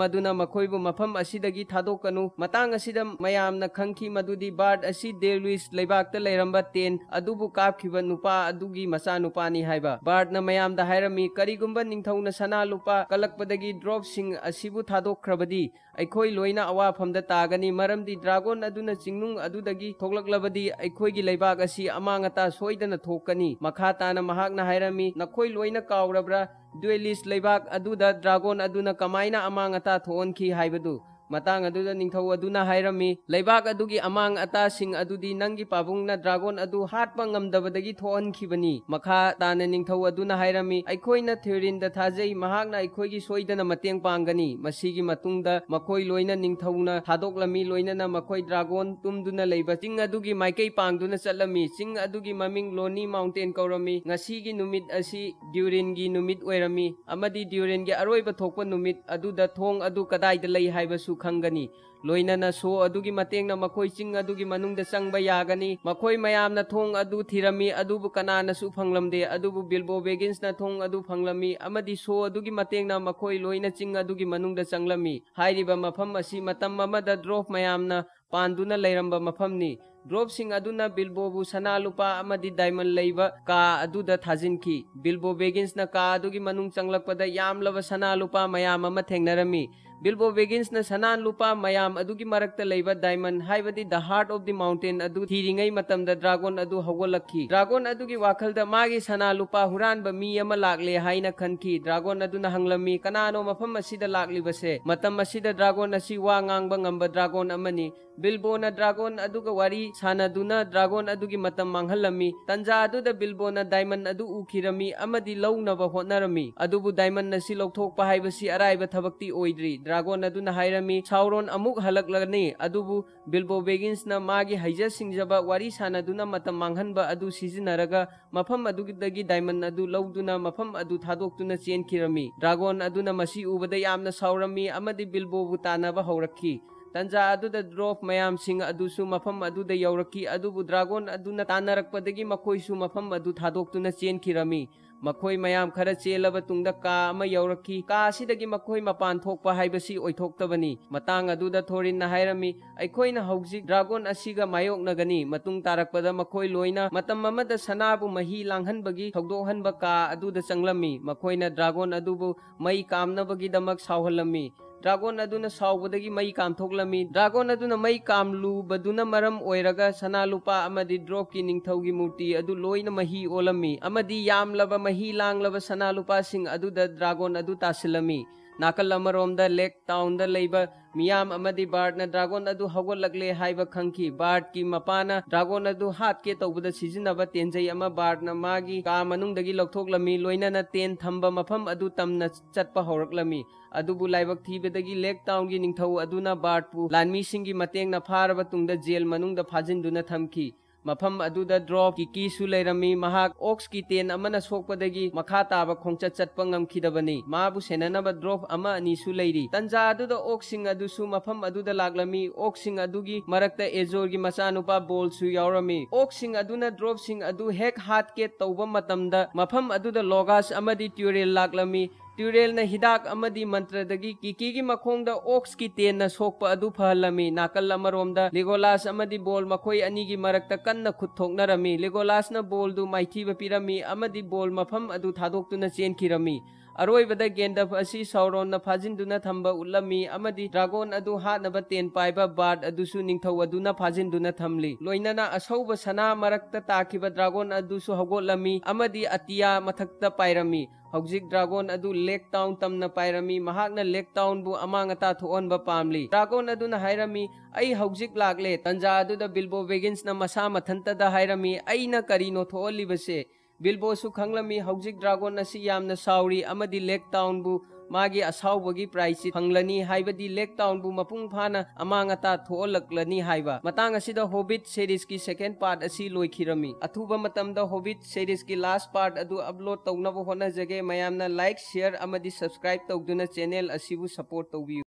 ꯑꯗꯨꯅ ꯃꯈꯣꯏꯕꯨ ꯃꯐꯝ ꯑꯁꯤꯗꯒꯤ ꯊꯥꯗꯣꯛꯀꯅꯨ꯫" ꯃꯇꯥꯡ ꯑꯁꯤꯗ ꯃꯌꯥꯝꯅ ꯈꯪꯈꯤ ꯃꯗꯨꯗꯤ Bard ꯑꯁꯤ Deluise ꯂꯩꯕꯥꯛꯇ ꯂꯩꯔꯝꯕ Ten ꯑꯗꯨꯕꯨ ꯀꯥꯞꯈꯤꯕ ꯅꯨꯄꯥ ꯑꯗꯨꯒꯤ ꯃꯆꯥꯅꯨꯄꯥꯅꯤ ꯍꯥꯏꯕ꯫ Bardꯅ ꯃꯌꯥꯝꯗ ꯍꯥꯏꯔꯝꯃꯤ, "ꯀꯔꯤꯒꯨꯝꯕ ꯅꯤꯡꯊꯧꯅ ꯁꯅꯥ ꯂꯨꯄꯥ ꯀꯜꯂꯛꯄꯗꯒꯤ dwarfꯁꯤꯡ ꯑꯁꯤꯕꯨ ꯊꯥꯗꯣꯛꯈ꯭ꯔꯕꯗꯤ ꯑꯩꯈꯣꯏ ꯂꯣꯏꯅ ꯑꯋꯥꯐꯝꯗ ꯇꯥꯒꯅꯤ, ꯃꯔꯝꯗꯤ dragon ꯑꯗꯨꯅ ꯆꯤꯡꯅꯨꯡ ꯑꯗꯨꯗꯒꯤ ꯊꯣꯛꯂꯛꯂꯕꯗꯤ ꯑꯩꯈꯣꯏꯒꯤ ꯂꯩꯕꯥꯛ ꯑꯁꯤ ꯑꯃꯥꯡ ꯑꯇꯥ ꯁꯣꯏꯗꯅ ꯊꯣꯛꯀꯅꯤ꯫" ꯃꯈꯥ ꯇꯥꯅ ꯃꯍꯥꯛꯅ ꯍꯥꯏꯔꯝꯃꯤ, "ꯅꯈꯣꯏ ꯂꯣꯏꯅ ꯀꯥꯎꯔꯕ꯭ꯔꯥ? Deluise ꯂꯩꯕꯥꯛ ꯑꯗꯨꯗ dragon ꯑꯗꯨꯅ ꯀꯃꯥꯏꯅ ꯑꯃꯥꯡ ꯑꯇꯥ ꯊꯣꯛꯍꯟꯈꯤ ꯍꯥꯏꯕꯗꯨ?" ꯃꯇꯥꯡ ꯑꯗꯨꯗ ꯅꯤꯡꯊꯧ ꯑꯗꯨꯅ ꯍꯥꯏꯔꯝꯃꯤ, "ꯂꯩꯕꯥꯛ ꯑꯗꯨꯒꯤ ꯑꯃꯥꯡ ꯑꯇꯥꯁꯤꯡ ꯑꯗꯨꯗꯤ ꯅꯪꯒꯤ ꯄꯥꯕꯨꯡꯅ dragon ꯑꯗꯨ ꯍꯥꯠꯄ ꯉꯝꯗꯕꯗꯒꯤ ꯊꯣꯛꯍꯟꯈꯤꯕꯅꯤ꯫" ꯃꯈꯥ ꯇꯥꯅ ꯅꯤꯡꯊꯧ ꯑꯗꯨꯅ ꯍꯥꯏꯔꯝꯃꯤ, "ꯑꯩꯈꯣꯏꯅ Theronꯗ ꯊꯥꯖꯩ, ꯃꯍꯥꯛꯅ ꯑꯩꯈꯣꯏꯒꯤ ꯁꯣꯏꯗꯅ ꯃꯇꯦꯡ ꯄꯥꯡꯒꯅꯤ꯫" ꯃꯁꯤꯒꯤ ꯃꯇꯨꯡꯗ ꯃꯈꯣꯏ ꯂꯣꯏꯅ ꯅꯤꯡꯊꯧꯅ ꯊꯥꯗꯣꯛꯂꯝꯃꯤ, ꯂꯣꯏꯅꯅ ꯃꯈꯣꯏ dragon ꯇꯨꯝꯗꯨꯅ ꯂꯩꯕ ꯆꯤꯡ ꯑꯗꯨꯒꯤ ꯃꯥꯏꯀꯩ ꯄꯥꯡꯗꯨꯅ ꯆꯠꯂꯝꯃꯤ꯫ ꯆꯤꯡ ꯑꯗꯨꯒꯤ ꯃꯃꯤꯡ Lonely Mountain ꯀꯧꯔꯝꯃꯤ꯫ ꯉꯁꯤꯒꯤ ꯅꯨꯃꯤꯠ ꯑꯁꯤ Durinꯒꯤ ꯅꯨꯃꯤꯠ ꯑꯣꯏꯔꯝꯃꯤ, ꯑꯃꯗꯤ Durinꯒꯤ ꯑꯔꯣꯏꯕ ꯊꯣꯛꯄ ꯅꯨꯃꯤꯠ ꯑꯗꯨꯗ ꯊꯣꯡ ꯑꯗꯨ ꯀꯗꯥꯏꯗ ꯂꯩ ꯍꯥꯏꯕꯁꯨ ꯈꯪꯒꯅꯤ꯫ ꯂꯣꯏꯅꯅ saw ꯑꯗꯨꯒꯤ ꯃꯇꯦꯡꯅ ꯃꯈꯣꯏ ꯆꯤꯡ ꯑꯗꯨꯒꯤ ꯃꯅꯨꯡꯗ ꯆꯪꯕ ꯌꯥꯒꯅꯤ꯫ ꯃꯈꯣꯏ ꯃꯌꯥꯝꯅ ꯊꯣꯡ ꯑꯗꯨ ꯊꯤꯔꯝꯃꯤ, ꯑꯗꯨꯕꯨ ꯀꯅꯥꯅꯁꯨ ꯐꯪꯂꯝꯗꯦ꯫ ꯑꯗꯨꯕꯨ Bilbo Bagginsꯅ ꯊꯣꯡ ꯑꯗꯨ ꯐꯪꯂꯝꯃꯤ, ꯑꯃꯗꯤ saw ꯑꯗꯨꯒꯤ ꯃꯇꯦꯡꯅ ꯃꯈꯣꯏ ꯂꯣꯏꯅ ꯆꯤꯡ ꯑꯗꯨꯒꯤ ꯃꯅꯨꯡꯗ ꯆꯪꯂꯝꯃꯤ꯫ ꯍꯥꯏꯔꯤꯕ ꯃꯐꯝ ꯑꯁꯤ ꯃꯇꯝ ꯑꯃꯗ dwarf ꯃꯌꯥꯝꯅ ꯄꯥꯟꯗꯨꯅ ꯂꯩꯔꯝꯕ ꯃꯐꯝꯅꯤ꯫ Dwarfꯁꯤꯡ ꯑꯗꯨꯅ Bilboꯕꯨ ꯁꯅꯥ ꯂꯨꯄꯥ ꯑꯃꯗꯤ diamond ꯂꯩꯕ ꯀꯥ ꯑꯗꯨꯗ ꯊꯥꯖꯤꯟꯈꯤ꯫ Bilbo Bagginsꯅ ꯀꯥ ꯑꯗꯨꯒꯤ ꯃꯅꯨꯡ ꯆꯪꯂꯛꯄꯗ ꯌꯥꯝꯂꯕ ꯁꯅꯥ ꯂꯨꯄꯥ ꯃꯌꯥꯝ ꯑꯃ ꯊꯦꯡꯅꯔꯝꯃꯤ꯫ Bilbo Bagginsꯅ ꯁꯅꯥ ꯂꯨꯄꯥ ꯃꯌꯥꯝ ꯑꯗꯨꯒꯤ ꯃꯔꯛꯇ ꯂꯩꯕ diamond, ꯍꯥꯏꯕꯗꯤ The Heart of the Mountain ꯑꯗꯨ ꯊꯤꯔꯤꯉꯩ ꯃꯇꯝꯗ dragon ꯑꯗꯨ ꯍꯧꯒꯠꯂꯛꯈꯤ꯫ Dragon ꯑꯗꯨꯒꯤ ꯋꯥꯈꯜꯗ ꯃꯥꯒꯤ ꯁꯅꯥ ꯂꯨꯄꯥ ꯍꯨꯔꯥꯟꯕ ꯃꯤ ꯑꯃ ꯂꯥꯛꯂꯦ ꯍꯥꯏꯅ ꯈꯟꯈꯤ꯫ Dragon ꯑꯗꯨꯅ ꯍꯪꯂꯝꯃꯤ, "ꯀꯅꯥꯅꯣ ꯃꯐꯝ ꯑꯁꯤꯗ ꯂꯥꯛꯂꯤꯕꯁꯦ?" ꯃꯇꯝ ꯑꯁꯤꯗ dragon ꯑꯁꯤ ꯋꯥ ꯉꯥꯡꯕ ꯉꯝꯕ dragon ꯑꯃꯅꯤ꯫ Bilboꯅ dragon ꯑꯗꯨꯒ ꯋꯥꯔꯤ ꯁꯥꯟꯅꯗꯨꯅ ꯗ꯭ꯔꯥꯒꯣꯟ ꯑꯗꯨꯒꯤ ꯃꯇꯝ ꯃꯥꯡꯍꯜꯂꯝꯃꯤ꯫ ꯇꯟꯖꯥ ꯑꯗꯨꯗ ꯕꯤꯜꯕꯣꯅ ꯗꯥꯏꯃꯟ ꯑꯗꯨ ꯎꯈꯤꯔꯝꯃꯤ ꯑꯃꯗꯤ ꯂꯧꯅꯕ ꯍꯣꯠꯅꯔꯝꯃꯤ꯫ ꯑꯗꯨꯕꯨ ꯗꯥꯏꯃꯟ ꯑꯁꯤ ꯂꯧꯊꯣꯛꯄ ꯍꯥꯏꯕꯁꯤ ꯑꯔꯥꯏꯕ ꯊꯕꯛꯇꯤ ꯑꯣꯏꯗ꯭ꯔꯤ꯫ ꯗ꯭ꯔꯥꯒꯣꯟ ꯑꯗꯨꯅ ꯍꯥꯏꯔꯝꯃꯤ, "ꯁꯥꯎꯔꯣꯟ ꯑꯃꯨꯛ ꯍꯜꯂꯛꯂꯒꯅꯤ, ꯑꯗꯨꯕꯨ ꯕꯤꯜꯕꯣ ꯕꯦꯒꯤꯟꯁꯅ ꯃꯥꯒꯤ ꯍꯩꯖ ꯁꯤꯡꯖꯕ ꯋꯥꯔꯤ ꯁꯥꯟꯅꯗꯨꯅ ꯃꯇꯝ ꯃꯥꯡꯍꯟꯕ ꯑꯗꯨ ꯁꯤꯖꯤꯟꯅꯔꯒ ꯃꯐꯝ ꯑꯗꯨꯗꯒꯤ ꯗꯥꯏꯃꯟ ꯑꯗꯨ ꯂꯧꯗꯨꯅ ꯃꯐꯝ ꯑꯗꯨ ꯊꯥꯗꯣꯛꯇꯨꯅ ꯆꯦꯟꯈꯤꯔꯝꯃꯤ꯫ ꯗ꯭ꯔꯥꯒꯣꯟ ꯑꯗꯨꯅ ꯃꯁꯤ ꯎꯕꯗ ꯌꯥꯝꯅ ꯁꯥꯎꯔꯝꯃꯤ ꯑꯃꯗꯤ ꯕꯤꯜꯕꯣꯕꯨ ꯇꯥꯟꯅꯕ ꯍꯧꯔꯛꯈꯤ꯫ ꯇꯟꯖꯥ ꯑꯗꯨꯗ ꯗ꯭ꯋꯥꯔꯐ ꯃꯌꯥꯝꯁꯤꯡ ꯑꯗꯨꯁꯨ ꯃꯐꯝ ꯑꯗꯨꯗ ꯌꯧꯔꯛꯈꯤ, ꯑꯗꯨꯕꯨ ꯗ꯭ꯔꯥꯒꯣꯟ ꯑꯗꯨꯅ ꯇꯥꯟꯅꯔꯛꯄꯗꯒꯤ ꯃꯈꯣꯏꯁꯨ ꯃꯐꯝ ꯑꯗꯨ ꯊꯥꯗꯣꯛꯇꯨꯅ ꯆꯦꯟꯈꯤꯔꯝꯃꯤ꯫ ꯃꯈꯣꯏ ꯃꯌꯥꯝ ꯈꯔ ꯆꯦꯜꯂꯕ ꯇꯨꯡꯗ ꯀꯥ ꯑꯃ ꯌꯧꯔꯛꯈꯤ꯫ ꯀꯥ ꯑꯁꯤꯗꯒꯤ ꯃꯈꯣꯏ ꯃꯄꯥꯟ ꯊꯣꯛꯄ ꯍꯥꯏꯕꯁꯤ ꯑꯣꯏꯊꯣꯛꯇꯕꯅꯤ꯫ ꯃꯇꯥꯡ ꯑꯗꯨꯗ ꯊꯣꯔꯤꯟꯅ ꯍꯥꯏꯔꯝꯃꯤ, "ꯑꯩꯈꯣꯏꯅ ꯍꯧꯖꯤꯛ ꯗ꯭ꯔꯥꯒꯣꯟ ꯑꯁꯤꯒ ꯃꯥꯌꯣꯛꯅꯒꯅꯤ꯫ ꯃꯇꯨꯡ ꯇꯥꯔꯛꯄꯗ ꯃꯈꯣꯏ ꯂꯣꯏꯅ ꯃꯇꯝ ꯑꯃꯗ ꯁꯅꯥꯕꯨ ꯃꯍꯤ ꯂꯥꯡꯍꯟꯕꯒꯤ ꯊꯧꯗꯣꯛꯍꯟꯕ ꯀꯥ ꯑꯗꯨꯗ ꯆꯪꯂꯝꯃꯤ꯫ ꯃꯈꯣꯏꯅ ꯗ꯭ꯔꯥꯒꯣꯟ ꯑꯗꯨꯕꯨ ꯃꯩ ꯀꯥꯝꯅꯕꯒꯤꯗꯃꯛ ꯁꯥꯎꯍꯜꯂꯝꯃꯤ꯫ ꯗ꯭ꯔꯥꯒꯣꯟ ꯑꯗꯨꯅ ꯁꯥꯎꯕꯗꯒꯤ ꯃꯩ ꯀꯥꯝꯊꯣꯛꯂꯝꯃꯤ꯫ ꯗ꯭ꯔꯥꯒꯣꯟ ꯑꯗꯨꯅ ꯃꯩ ꯀꯥꯝꯂꯨꯕꯗꯨꯅ ꯃꯔꯝ ꯑꯣꯏꯔꯒ ꯁꯅꯥ ꯂꯨꯄꯥ ꯑꯃꯗꯤ ꯗ꯭ꯋꯥꯔꯐꯀꯤ ꯅꯤꯡꯊꯧꯒꯤ ꯃꯨꯔꯇꯤ ꯑꯗꯨ ꯂꯣꯏꯅ ꯃꯍꯤ ꯑꯣꯜꯂꯝꯃꯤ ꯑꯃꯗꯤ ꯌꯥꯝꯂꯕ ꯃꯍꯤ ꯂꯥꯡꯂꯕ ꯁꯅꯥ ꯂꯨꯄꯥꯁꯤꯡ ꯑꯗꯨꯗ ꯗ꯭ꯔꯥꯒꯣꯟ ꯑꯗꯨ ꯇꯥꯁꯤꯜꯂꯝꯃꯤ꯫ ꯅꯥꯀꯜ ꯑꯃꯔꯣꯝꯗ ꯂꯦꯛ ꯇꯥꯎꯟꯗ ꯂꯩꯕ ꯃꯤꯌꯥꯝ ꯑꯃꯗꯤ ꯕꯥꯔꯠꯅ ꯗ꯭ꯔꯥꯒꯣꯟ ꯑꯗꯨ ꯍꯧꯒꯠꯂꯛꯂꯦ ꯍꯥꯏꯕ ꯈꯪꯈꯤ꯫ ꯕꯥꯔꯠꯀꯤ ꯃꯄꯥꯅ ꯗ꯭ꯔꯥꯒꯣꯟ ꯑꯗꯨ ꯍꯥꯠꯀꯦ ꯇꯧꯕꯗ ꯁꯤꯖꯤꯟꯅꯕ ꯇꯦꯟꯖꯩ ꯑꯃ ꯕꯥꯔꯠꯅ ꯃꯥꯒꯤ ꯀꯥ ꯃꯅꯨꯡꯗꯒꯤ ꯂꯧꯊꯣꯛꯂꯝꯃꯤ, ꯂꯣꯏꯅꯅ ꯇꯦꯟ ꯊꯝꯕ ꯃꯐꯝ ꯑꯗꯨ ꯇꯝꯅ ꯆꯠꯄ ꯍꯧꯔꯛꯂꯝꯃꯤ꯫ ꯑꯗꯨꯕꯨ ꯂꯥꯏꯕꯛ ꯊꯤꯕꯗꯒꯤ ꯂꯦꯛ ꯇꯥꯎꯟꯒꯤ ꯅꯤꯡꯊꯧ ꯑꯗꯨꯅ ꯕꯥꯔꯠꯄꯨ ꯂꯥꯟꯃꯤꯁꯤꯡꯒꯤ ꯃꯇꯦꯡꯅ ꯐꯥꯔꯕ ꯇꯨꯡꯗ ꯖꯦꯜ ꯃꯅꯨꯡꯗ ꯐꯥꯖꯤꯟꯗꯨꯅ ꯊꯝꯈꯤ꯫ ꯃꯐꯝ ꯑꯗꯨꯗ ꯗ꯭ꯋꯥꯔꯐ ꯀꯤꯀꯤꯁꯨ ꯂꯩꯔꯝꯃꯤ꯫ ꯃꯍꯥꯛ ꯑꯣꯛꯁꯀꯤ ꯇꯦꯟ ꯑꯃꯅ ꯁꯣꯛꯄꯗꯒꯤ ꯃꯈꯥ ꯇꯥꯕ ꯈꯣꯡꯆꯠ ꯆꯠꯄ ꯉꯝꯈꯤꯗꯕꯅꯤ꯫ ꯃꯥꯕꯨ ꯁꯦꯟꯅꯅꯕ ꯗ꯭ꯋꯥꯔꯐ ꯑꯃ ꯑꯅꯤꯁꯨ ꯂꯩꯔꯤ꯫ ꯇꯟꯖꯥ ꯑꯗꯨꯗ ꯑꯣꯛꯁꯤꯡ ꯑꯗꯨꯁꯨ ꯃꯐꯝ ꯑꯗꯨꯗ ꯂꯥꯛꯂꯝꯃꯤ꯫ ꯑꯣꯛꯁꯤꯡ ꯑꯗꯨꯒꯤ ꯃꯔꯛꯇ ꯑꯦꯖꯣꯔꯒꯤ ꯃꯆꯥꯅꯨꯄꯥ ꯕꯣꯜꯁꯨ ꯌꯥꯎꯔꯝꯃꯤ꯫ ꯑꯣꯛꯁꯤꯡ ꯑꯗꯨꯅ ꯗ꯭ꯋꯥꯔꯐꯁꯤꯡ ꯑꯗꯨ ꯍꯦꯛ ꯍꯥꯠꯀꯦ ꯇꯧꯕ ꯃꯇꯝꯗ ꯃꯐꯝ ꯑꯗꯨꯗ ꯂꯣꯒꯥꯁ ꯑꯃꯗꯤ ꯇ꯭ꯌꯨꯔꯦꯜ ꯂꯥꯛꯂꯝꯃꯤ꯫ ꯇ꯭ꯌꯨꯔꯦꯜꯅ ꯍꯤꯗꯥꯛ ꯑꯃꯗꯤ ꯃꯟꯇ꯭ꯔꯗꯒꯤ ꯀꯤꯀꯤꯒꯤ ꯃꯈꯣꯡꯗ ꯑꯣꯛꯁꯀꯤ ꯇꯦꯟꯅ ꯁꯣꯛꯄ ꯑꯗꯨ ꯐꯍꯜꯂꯝꯃꯤ꯫ ꯅꯥꯀꯜ ꯑꯃꯔꯣꯝꯗ ꯂꯤꯒꯣꯂꯥꯁ ꯑꯃꯗꯤ ꯕꯣꯜ ꯃꯈꯣꯏ ꯑꯅꯤꯒꯤ ꯃꯔꯛꯇ ꯀꯟꯅ ꯈꯨꯠ ꯊꯣꯛꯅꯔꯝꯃꯤ꯫ ꯂꯤꯒꯣꯂꯥꯁꯅ ꯕꯣꯜꯗꯨ ꯃꯥꯏꯊꯤꯕ ꯄꯤꯔꯝꯃꯤ ꯑꯃꯗꯤ ꯕꯣꯜ ꯃꯐꯝ ꯑꯗꯨ ꯊꯥꯗꯣꯛꯇꯨꯅ ꯆꯦꯟꯈꯤꯔꯝꯃꯤ꯫ ꯑꯔꯣꯏꯕꯗ ꯒꯦꯟꯗꯐ ꯑꯁꯤ ꯁꯥꯎꯔꯣꯟꯅ ꯐꯥꯖꯤꯟꯗꯨꯅ ꯊꯝꯕ ꯎꯠꯂꯝꯃꯤ ꯑꯃꯗꯤ ꯗ꯭ꯔꯥꯒꯣꯟ ꯑꯗꯨ ꯍꯥꯠꯅꯕ ꯇꯦꯟ ꯄꯥꯏꯕ ꯕꯥꯔꯗ ꯑꯗꯨꯁꯨ ꯅꯤꯡꯊꯧ ꯑꯗꯨꯅ ꯐꯥꯖꯤꯟꯗꯨꯅ ꯊꯝꯂꯤ꯫ ꯂꯣꯏꯅꯅ ꯑꯁꯧꯕ ꯁꯅꯥ ꯃꯔꯛꯇ ꯇꯥꯈꯤꯕ ꯗ꯭ꯔꯥꯒꯣꯟ ꯑꯗꯨꯁꯨ ꯍꯧꯒꯠꯂꯝꯃꯤ ꯑꯃꯗꯤ ꯑꯇꯤꯌꯥ ꯃꯊꯛꯇ ꯄꯥꯏꯔꯝꯃꯤ꯫ ꯍꯧꯖꯤꯛ ꯗ꯭ꯔꯥꯒꯣꯟ ꯑꯗꯨ ꯂꯦꯛ ꯇꯥꯎꯟ ꯇꯝꯅ ꯄꯥꯏꯔꯝꯃꯤ꯫ ꯃꯍꯥꯛꯅ ꯂꯦꯛ ꯇꯥꯎꯟꯕꯨ ꯑꯃꯥꯡ ꯑꯇꯥ ꯊꯣꯛꯍꯟꯕ ꯄꯥꯝꯂꯤ꯫ ꯗ꯭ꯔꯥꯒꯣꯟ ꯑꯗꯨꯅ ꯍꯥꯏꯔꯝꯃꯤ, "ꯑꯩ ꯍꯧꯖꯤꯛ ꯂꯥꯛꯂꯦ"꯫ ꯇꯟꯖꯥ ꯑꯗꯨꯗ ꯕꯤꯜꯕꯣ ꯕꯦꯒꯤꯟꯁꯅ ꯃꯁꯥ ꯃꯊꯟꯇꯗ ꯍꯥꯏꯔꯝꯃꯤ, "ꯑꯩꯅ ꯀꯔꯤꯅꯣ ꯊꯣꯛꯍꯜꯂꯤꯕꯁꯦ?" ꯕꯤꯜꯕꯣꯁꯨ ꯈꯪꯂꯝꯃꯤ ꯍꯧꯖꯤꯛ ꯗ꯭ꯔꯥꯒꯣꯟ ꯑꯁꯤ ꯌꯥꯝꯅ ꯁꯥꯎꯔꯤ ꯑꯃꯗꯤ ꯂꯦꯛ ꯇꯥꯎꯟꯕꯨ ꯃꯥꯒꯤ ꯑꯁꯥꯎꯕꯒꯤ ꯄ꯭ꯔꯥꯏꯁꯤ ꯐꯪꯂꯅꯤ, ꯍꯥꯏꯕꯗꯤ ꯂꯦꯛ ꯇꯥꯎꯟꯕꯨ ꯃꯄꯨꯡ ꯐꯥꯅ ꯑꯃꯥꯡ ꯑꯇꯥ ꯊꯣꯛꯍꯜꯂꯛꯂꯅꯤ ꯍꯥꯏꯕ꯫ ꯃꯇꯥꯡ ꯑꯁꯤꯗ ꯍꯣꯕꯤꯠ ꯁꯦꯔꯤꯁꯀꯤ ꯁꯦꯀꯦꯟ ꯄꯥꯔꯠ ꯑꯁꯤ ꯂꯣꯏꯈꯤꯔꯝꯃꯤ꯫ ꯑꯊꯨꯕ ꯃꯇꯝꯗ ꯍꯣꯕꯤꯠ ꯁꯦꯔꯤꯁꯀꯤ ꯂꯥꯁ ꯄꯥꯔꯠ ꯑꯗꯨ ꯑꯞꯂꯣꯗ ꯇꯧꯅꯕ ꯍꯣꯠꯅꯖꯒꯦ꯫ ꯃꯌꯥꯝꯅ ꯂꯥꯏꯛ, ꯁꯤꯌꯔ ꯑꯃꯗꯤ ꯁꯕꯁꯀ꯭ꯔꯥꯏꯕ ꯇꯧꯗꯨꯅ ꯆꯦꯅꯦꯜ ꯑꯁꯤꯕꯨ ꯁꯄꯣꯔꯠ ꯇꯧꯕꯤꯌꯨ꯫